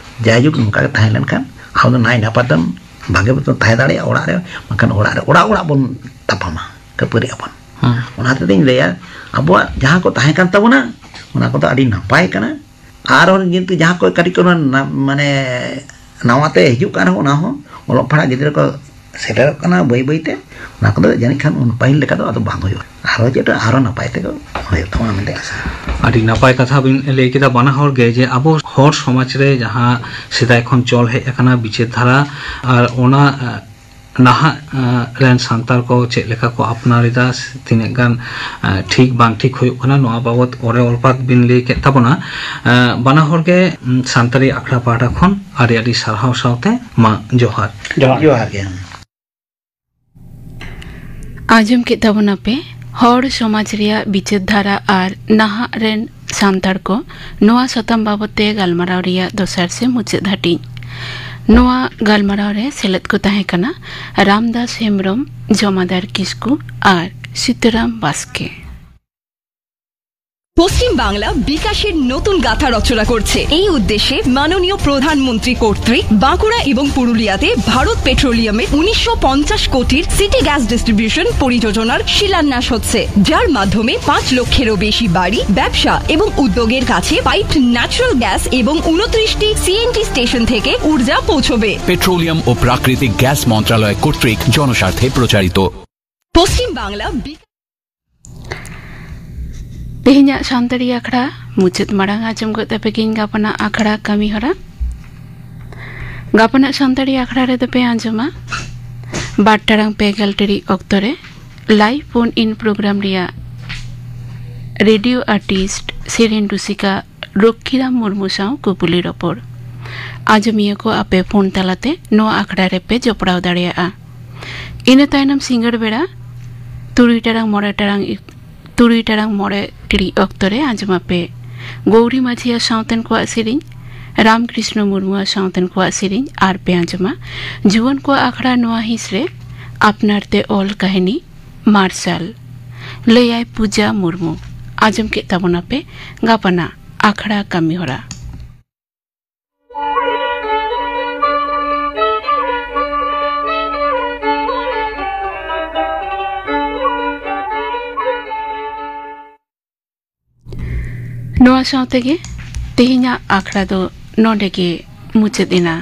ᱡᱟᱭᱦᱳᱠ, ᱱᱚᱝᱠᱟ ᱜᱮ ᱛᱟᱦᱮᱸ ᱞᱮᱱᱠᱷᱟᱱ ᱟᱵᱚ ᱫᱚ ᱱᱟᱭ ᱱᱟᱯᱟᱭ ᱛᱮᱵᱚᱱ ᱵᱷᱟᱜᱮ ᱵᱚᱱ ᱛᱟᱦᱮᱸ ᱫᱟᱲᱮᱭᱟᱜᱼᱟ ᱚᱲᱟᱜ ᱨᱮ, ᱵᱟᱝᱠᱷᱟᱱ ᱚᱲᱟᱜ ᱨᱮ, ᱚᱲᱟᱜ ᱚᱲᱟᱜ ᱵᱚᱱ ᱛᱟᱯᱟᱢᱟ, ᱠᱷᱟᱹᱯᱟᱹᱨᱤᱜ ᱟᱵᱚᱱ᱾ ᱦᱮᱸ᱾ ᱚᱱᱟ ᱛᱮᱫᱚᱧ ᱞᱟᱹᱭᱟ, ᱟᱵᱚᱣᱟᱜ ᱡᱟᱦᱟᱸ ᱠᱚ ᱛᱟᱦᱮᱸ ᱠᱟᱱ ᱛᱟᱵᱚᱱᱟ, ᱚᱱᱟ ᱠᱚᱫᱚ ᱟᱹᱰᱤ ᱱᱟᱯᱟᱭ ᱠᱟᱱᱟ᱾ ᱟᱨᱦᱚᱸ ᱠᱤᱱᱛᱩ ᱡᱟᱦᱟᱸ ᱠᱚ ᱠᱟᱹᱴᱤᱡ ᱠᱚ ᱱᱟ-, ᱢᱟᱱᱮ ᱱᱟᱣᱟ ᱛᱮ ᱦᱤᱡᱩᱜ ᱠᱟᱱ ᱨᱮᱦᱚᱸ, ᱚᱱᱟ ᱦᱚᱸ ᱚᱞᱚᱜ ᱯᱟᱲᱦᱟᱜ ᱜᱤᱫᱽᱨᱟᱹ ᱠᱚ ᱥᱮᱴᱮᱨᱚᱜ ᱠᱟᱱᱟ ᱵᱟᱹᱭ ᱵᱟᱹᱭ ᱛᱮ, ᱚᱱᱟ ᱠᱚᱫᱚ ᱡᱟᱹᱱᱤᱡ ᱠᱷᱟᱱ ᱩᱱ ᱯᱟᱹᱦᱤᱞ ᱞᱮᱠᱟ ᱫᱚ ᱟᱫᱚ ᱵᱟᱝ ᱦᱩᱭᱩᱜᱼᱟ᱾ ᱟᱨᱦᱚᱸ ᱪᱮᱫ ᱟᱨᱦᱚᱸ ᱱᱟᱯᱟᱭ ᱛᱮᱜᱮ ᱦᱩᱭᱩᱜ ᱛᱟᱵᱚᱱᱟ ᱢᱮᱱᱛᱮ ᱟᱥᱟ᱾ ᱟᱹᱰᱤ ᱱᱟᱯᱟᱭ ᱠᱟᱛᱷᱟ ᱵᱤᱱ ᱞᱟᱹᱭ ᱠᱮᱫᱟ ᱵᱟᱱᱟ ᱦᱚᱲ ᱜᱮ, ᱡᱮ ᱟᱵᱚ ᱦᱚᱲ ᱥᱚᱢᱟᱡᱽ ᱨᱮ ᱡᱟᱦᱟᱸ ᱥᱮᱫᱟᱭ ᱠᱷᱚᱱ ᱪᱚᱞ ᱦᱮᱡ ᱟᱠᱟᱱᱟ ᱵᱤᱪᱟᱹᱨ ᱫᱷᱟᱨᱟ, ᱟᱨ ᱚᱱᱟ, ᱮ, ᱱᱟᱦᱟᱜ, ᱮ, ᱨᱮᱱ ᱥᱟᱱᱛᱟᱲ ᱠᱚ ᱪᱮᱫ ᱞᱮᱠᱟ ᱠᱚ ᱟᱯᱱᱟᱨ ᱮᱫᱟ, ᱛᱤᱱᱟᱹᱜ ᱜᱟᱱ, ᱮ, ᱴᱷᱤᱠ ᱵᱟᱝ ᱴᱷᱤᱠ ᱦᱩᱭᱩᱜ ᱠᱟᱱᱟ, ᱱᱚᱣᱟ ᱵᱟᱵᱚᱛ ᱚᱨᱮ ᱚᱞᱯᱟᱛ ᱵᱤᱱ ᱞᱟᱹᱭ ᱠᱮᱫ ᱛᱟᱵᱚᱱᱟ᱾ ᱮ, ᱵᱟᱱᱟ ᱦᱚᱲ ᱜᱮ, ᱩᱢ, ᱥᱟᱱᱛᱟᱲᱤ ᱟᱠᱷᱲᱟ ᱯᱟᱦᱴᱟ ᱠᱷᱚᱱ ᱟᱹᱰᱤ ᱟᱹᱰᱤ ᱥᱟᱨᱦᱟᱣ ᱥᱟᱶᱛᱮ ᱢᱟ ᱡᱚᱦᱟᱨ᱾ ᱡᱚᱦᱟᱨ᱾ ᱡᱚᱦᱟᱨ ᱜᱮ᱾ ᱟᱸᱡᱚᱢ ᱠᱮᱫ ᱛᱟᱵᱚᱱᱟᱯᱮ ᱦᱚᱲ ᱥᱚᱢᱟᱡᱽ ᱨᱮᱭᱟᱜ ᱵᱤᱪᱟᱹᱨ ᱫᱷᱟᱨᱟ ᱟᱨ ᱱᱟᱦᱟᱜ ᱨᱮᱱ ᱥᱟᱱᱛᱟᱲ ᱠᱚ ᱱᱚᱣᱟ ᱥᱟᱛᱟᱢ ᱵᱟᱵᱚᱛ ᱛᱮ ᱜᱟᱞᱢᱟᱨᱟᱣ ᱨᱮᱭᱟᱜ ᱫᱚᱥᱟᱨ ᱥᱮ ᱢᱩᱪᱟᱹᱫ ᱦᱟᱹᱴᱤᱧ᱾ ᱱᱚᱣᱟ ᱜᱟᱞᱢᱟᱨᱟᱣ ᱨᱮ ᱥᱮᱞᱮᱫ ᱠᱚ ᱛᱟᱦᱮᱸ ᱠᱟᱱᱟ ᱨᱟᱢᱫᱟᱥ ᱦᱮᱢᱵᱽᱨᱚᱢ, ᱡᱚᱢᱟᱫᱟᱨ ᱠᱤᱥᱠᱩ ᱟᱨ ᱥᱤᱛᱟᱹᱨᱟᱢ ᱵᱟᱥᱠᱮ᱾ পশ্চিম বাংলা বিকাশের নতুন গাথা রচনা করছে। এই উদ্দেশ্যে মাননীয় প্রধানমন্ত্রী কর্তৃক বাঁকুড়া এবং পুরুলিয়াতে ভারত পেট্রোলিয়ামের উনিশশো পঞ্চাশ কোটির সিটি গ্যাস ডিস্ট্রিবিউশন পরিযোজনার শিলান্যাস হচ্ছে, যার মাধ্যমে পাঁচ লক্ষেরও বেশি বাড়ি, ব্যবসা এবং উদ্যোগের কাছে পাইপড ন্যাচারাল গ্যাস এবং ঊনত্রিশটি সিএনজি স্টেশন থেকে ঊর্জা পৌঁছবে। পেট্রোলিয়াম ও প্রাকৃতিক গ্যাস মন্ত্রণালয় কর্তৃক জনস্বার্থে প্রচারিত। পশ্চিম বাংলা বিকাশ ᱛᱮᱦᱮᱧᱟᱜ ᱥᱟᱱᱛᱟᱲᱤ ᱟᱠᱷᱲᱟ ᱢᱩᱪᱟᱹᱫ ᱢᱟᱲᱟᱝ ᱟᱸᱡᱚᱢ ᱜᱚᱫ ᱟᱯᱮ ᱜᱤᱧ ᱜᱟᱯᱟᱱᱟᱜ ᱟᱠᱷᱲᱟ ᱠᱟᱹᱢᱤ ᱦᱚᱨᱟ᱾ ᱜᱟᱯᱟᱱᱟᱜ ᱥᱟᱱᱛᱟᱲᱤ ᱟᱠᱷᱲᱟ ᱨᱮᱫᱚ ᱯᱮ ᱟᱸᱡᱚᱢᱟ ᱵᱟᱨ ᱴᱟᱲᱟᱝ ᱯᱮ ᱜᱮᱞ ᱴᱤᱲᱤᱡ ᱚᱠᱛᱚ ᱨᱮ ᱞᱟᱭᱤᱵᱷ ᱯᱷᱳᱱ ᱤᱱ ᱯᱨᱳᱜᱨᱟᱢ ᱨᱮᱭᱟᱜ ᱨᱮᱰᱤᱭᱳ ᱟᱨᱴᱤᱥᱴ, ᱥᱮᱨᱮᱧ ᱨᱩᱥᱤᱠᱟ ᱨᱚᱠᱠᱷᱤᱨᱟᱢ ᱢᱩᱨᱢᱩ ᱥᱟᱶ ᱠᱩᱯᱩᱞᱤ ᱨᱚᱯᱚᱲ᱾ ᱟᱸᱡᱚᱢᱤᱭᱟᱹ ᱠᱚ ᱟᱯᱮ ᱯᱷᱳᱱ ᱛᱟᱞᱟᱛᱮ ᱱᱚᱣᱟ ᱟᱠᱷᱲᱟ ᱨᱮᱯᱮ ᱡᱚᱯᱲᱟᱣ ᱫᱟᱲᱮᱭᱟᱜᱼᱟ᱾ ᱤᱱᱟᱹ ᱛᱟᱭᱱᱚᱢ ᱥᱤᱸᱜᱟᱹᱲ ᱵᱮᱲᱟ ᱛᱩᱨᱩᱭ ᱴᱟᱲᱟᱝ ᱢᱚᱬᱮ ᱴᱟᱲᱟᱝ ᱛᱩᱨᱩᱭ ᱴᱟᱲᱟᱝ ᱢᱚᱬᱮ ᱴᱤᱲᱤᱡ ᱚᱠᱛᱚ ᱨᱮ ᱟᱸᱡᱚᱢ ᱟᱯᱮ ᱜᱳᱣᱨᱤ ᱢᱟᱹᱡᱷᱤᱭᱟ ᱥᱟᱶᱛᱮᱱ ᱠᱚᱣᱟᱜ ᱥᱮᱨᱮᱧ, ᱨᱟᱢᱠᱨᱤᱥᱱᱚ ᱢᱩᱨᱢᱩᱣᱟᱜ ᱥᱟᱶᱛᱮᱱ ᱠᱚᱣᱟᱜ ᱥᱮᱨᱮᱧ, ᱟᱨ ᱯᱮ ᱟᱸᱡᱚᱢᱟ ᱡᱩᱣᱟᱹᱱ ᱠᱚᱣᱟᱜ ᱟᱠᱷᱲᱟ ᱱᱚᱣᱟ ᱦᱤᱸᱥ ᱨᱮ ᱟᱯᱱᱟᱨ ᱛᱮ ᱚᱞ ᱠᱟᱹᱦᱱᱤ ᱢᱟᱨᱥᱟᱞ, ᱞᱟᱹᱭᱟᱭ ᱯᱩᱡᱟ ᱢᱩᱨᱢᱩ᱾ ᱟᱸᱡᱚᱢ ᱠᱮᱫ ᱛᱟᱵᱚᱱᱟᱯᱮ ᱜᱟᱯᱟᱱᱟᱜ ᱟᱠᱷᱲᱟ ᱠᱟᱹᱢᱤᱦᱚᱨᱟ᱾ ᱱᱚᱣᱟ ᱥᱟᱶᱛᱮᱜᱮ ᱛᱮᱦᱮᱧᱟᱜ ᱟᱠᱷᱲᱟ ᱫᱚ ᱱᱚᱰᱮ ᱜᱮ ᱢᱩᱪᱟᱹᱫ ᱮᱱᱟ᱾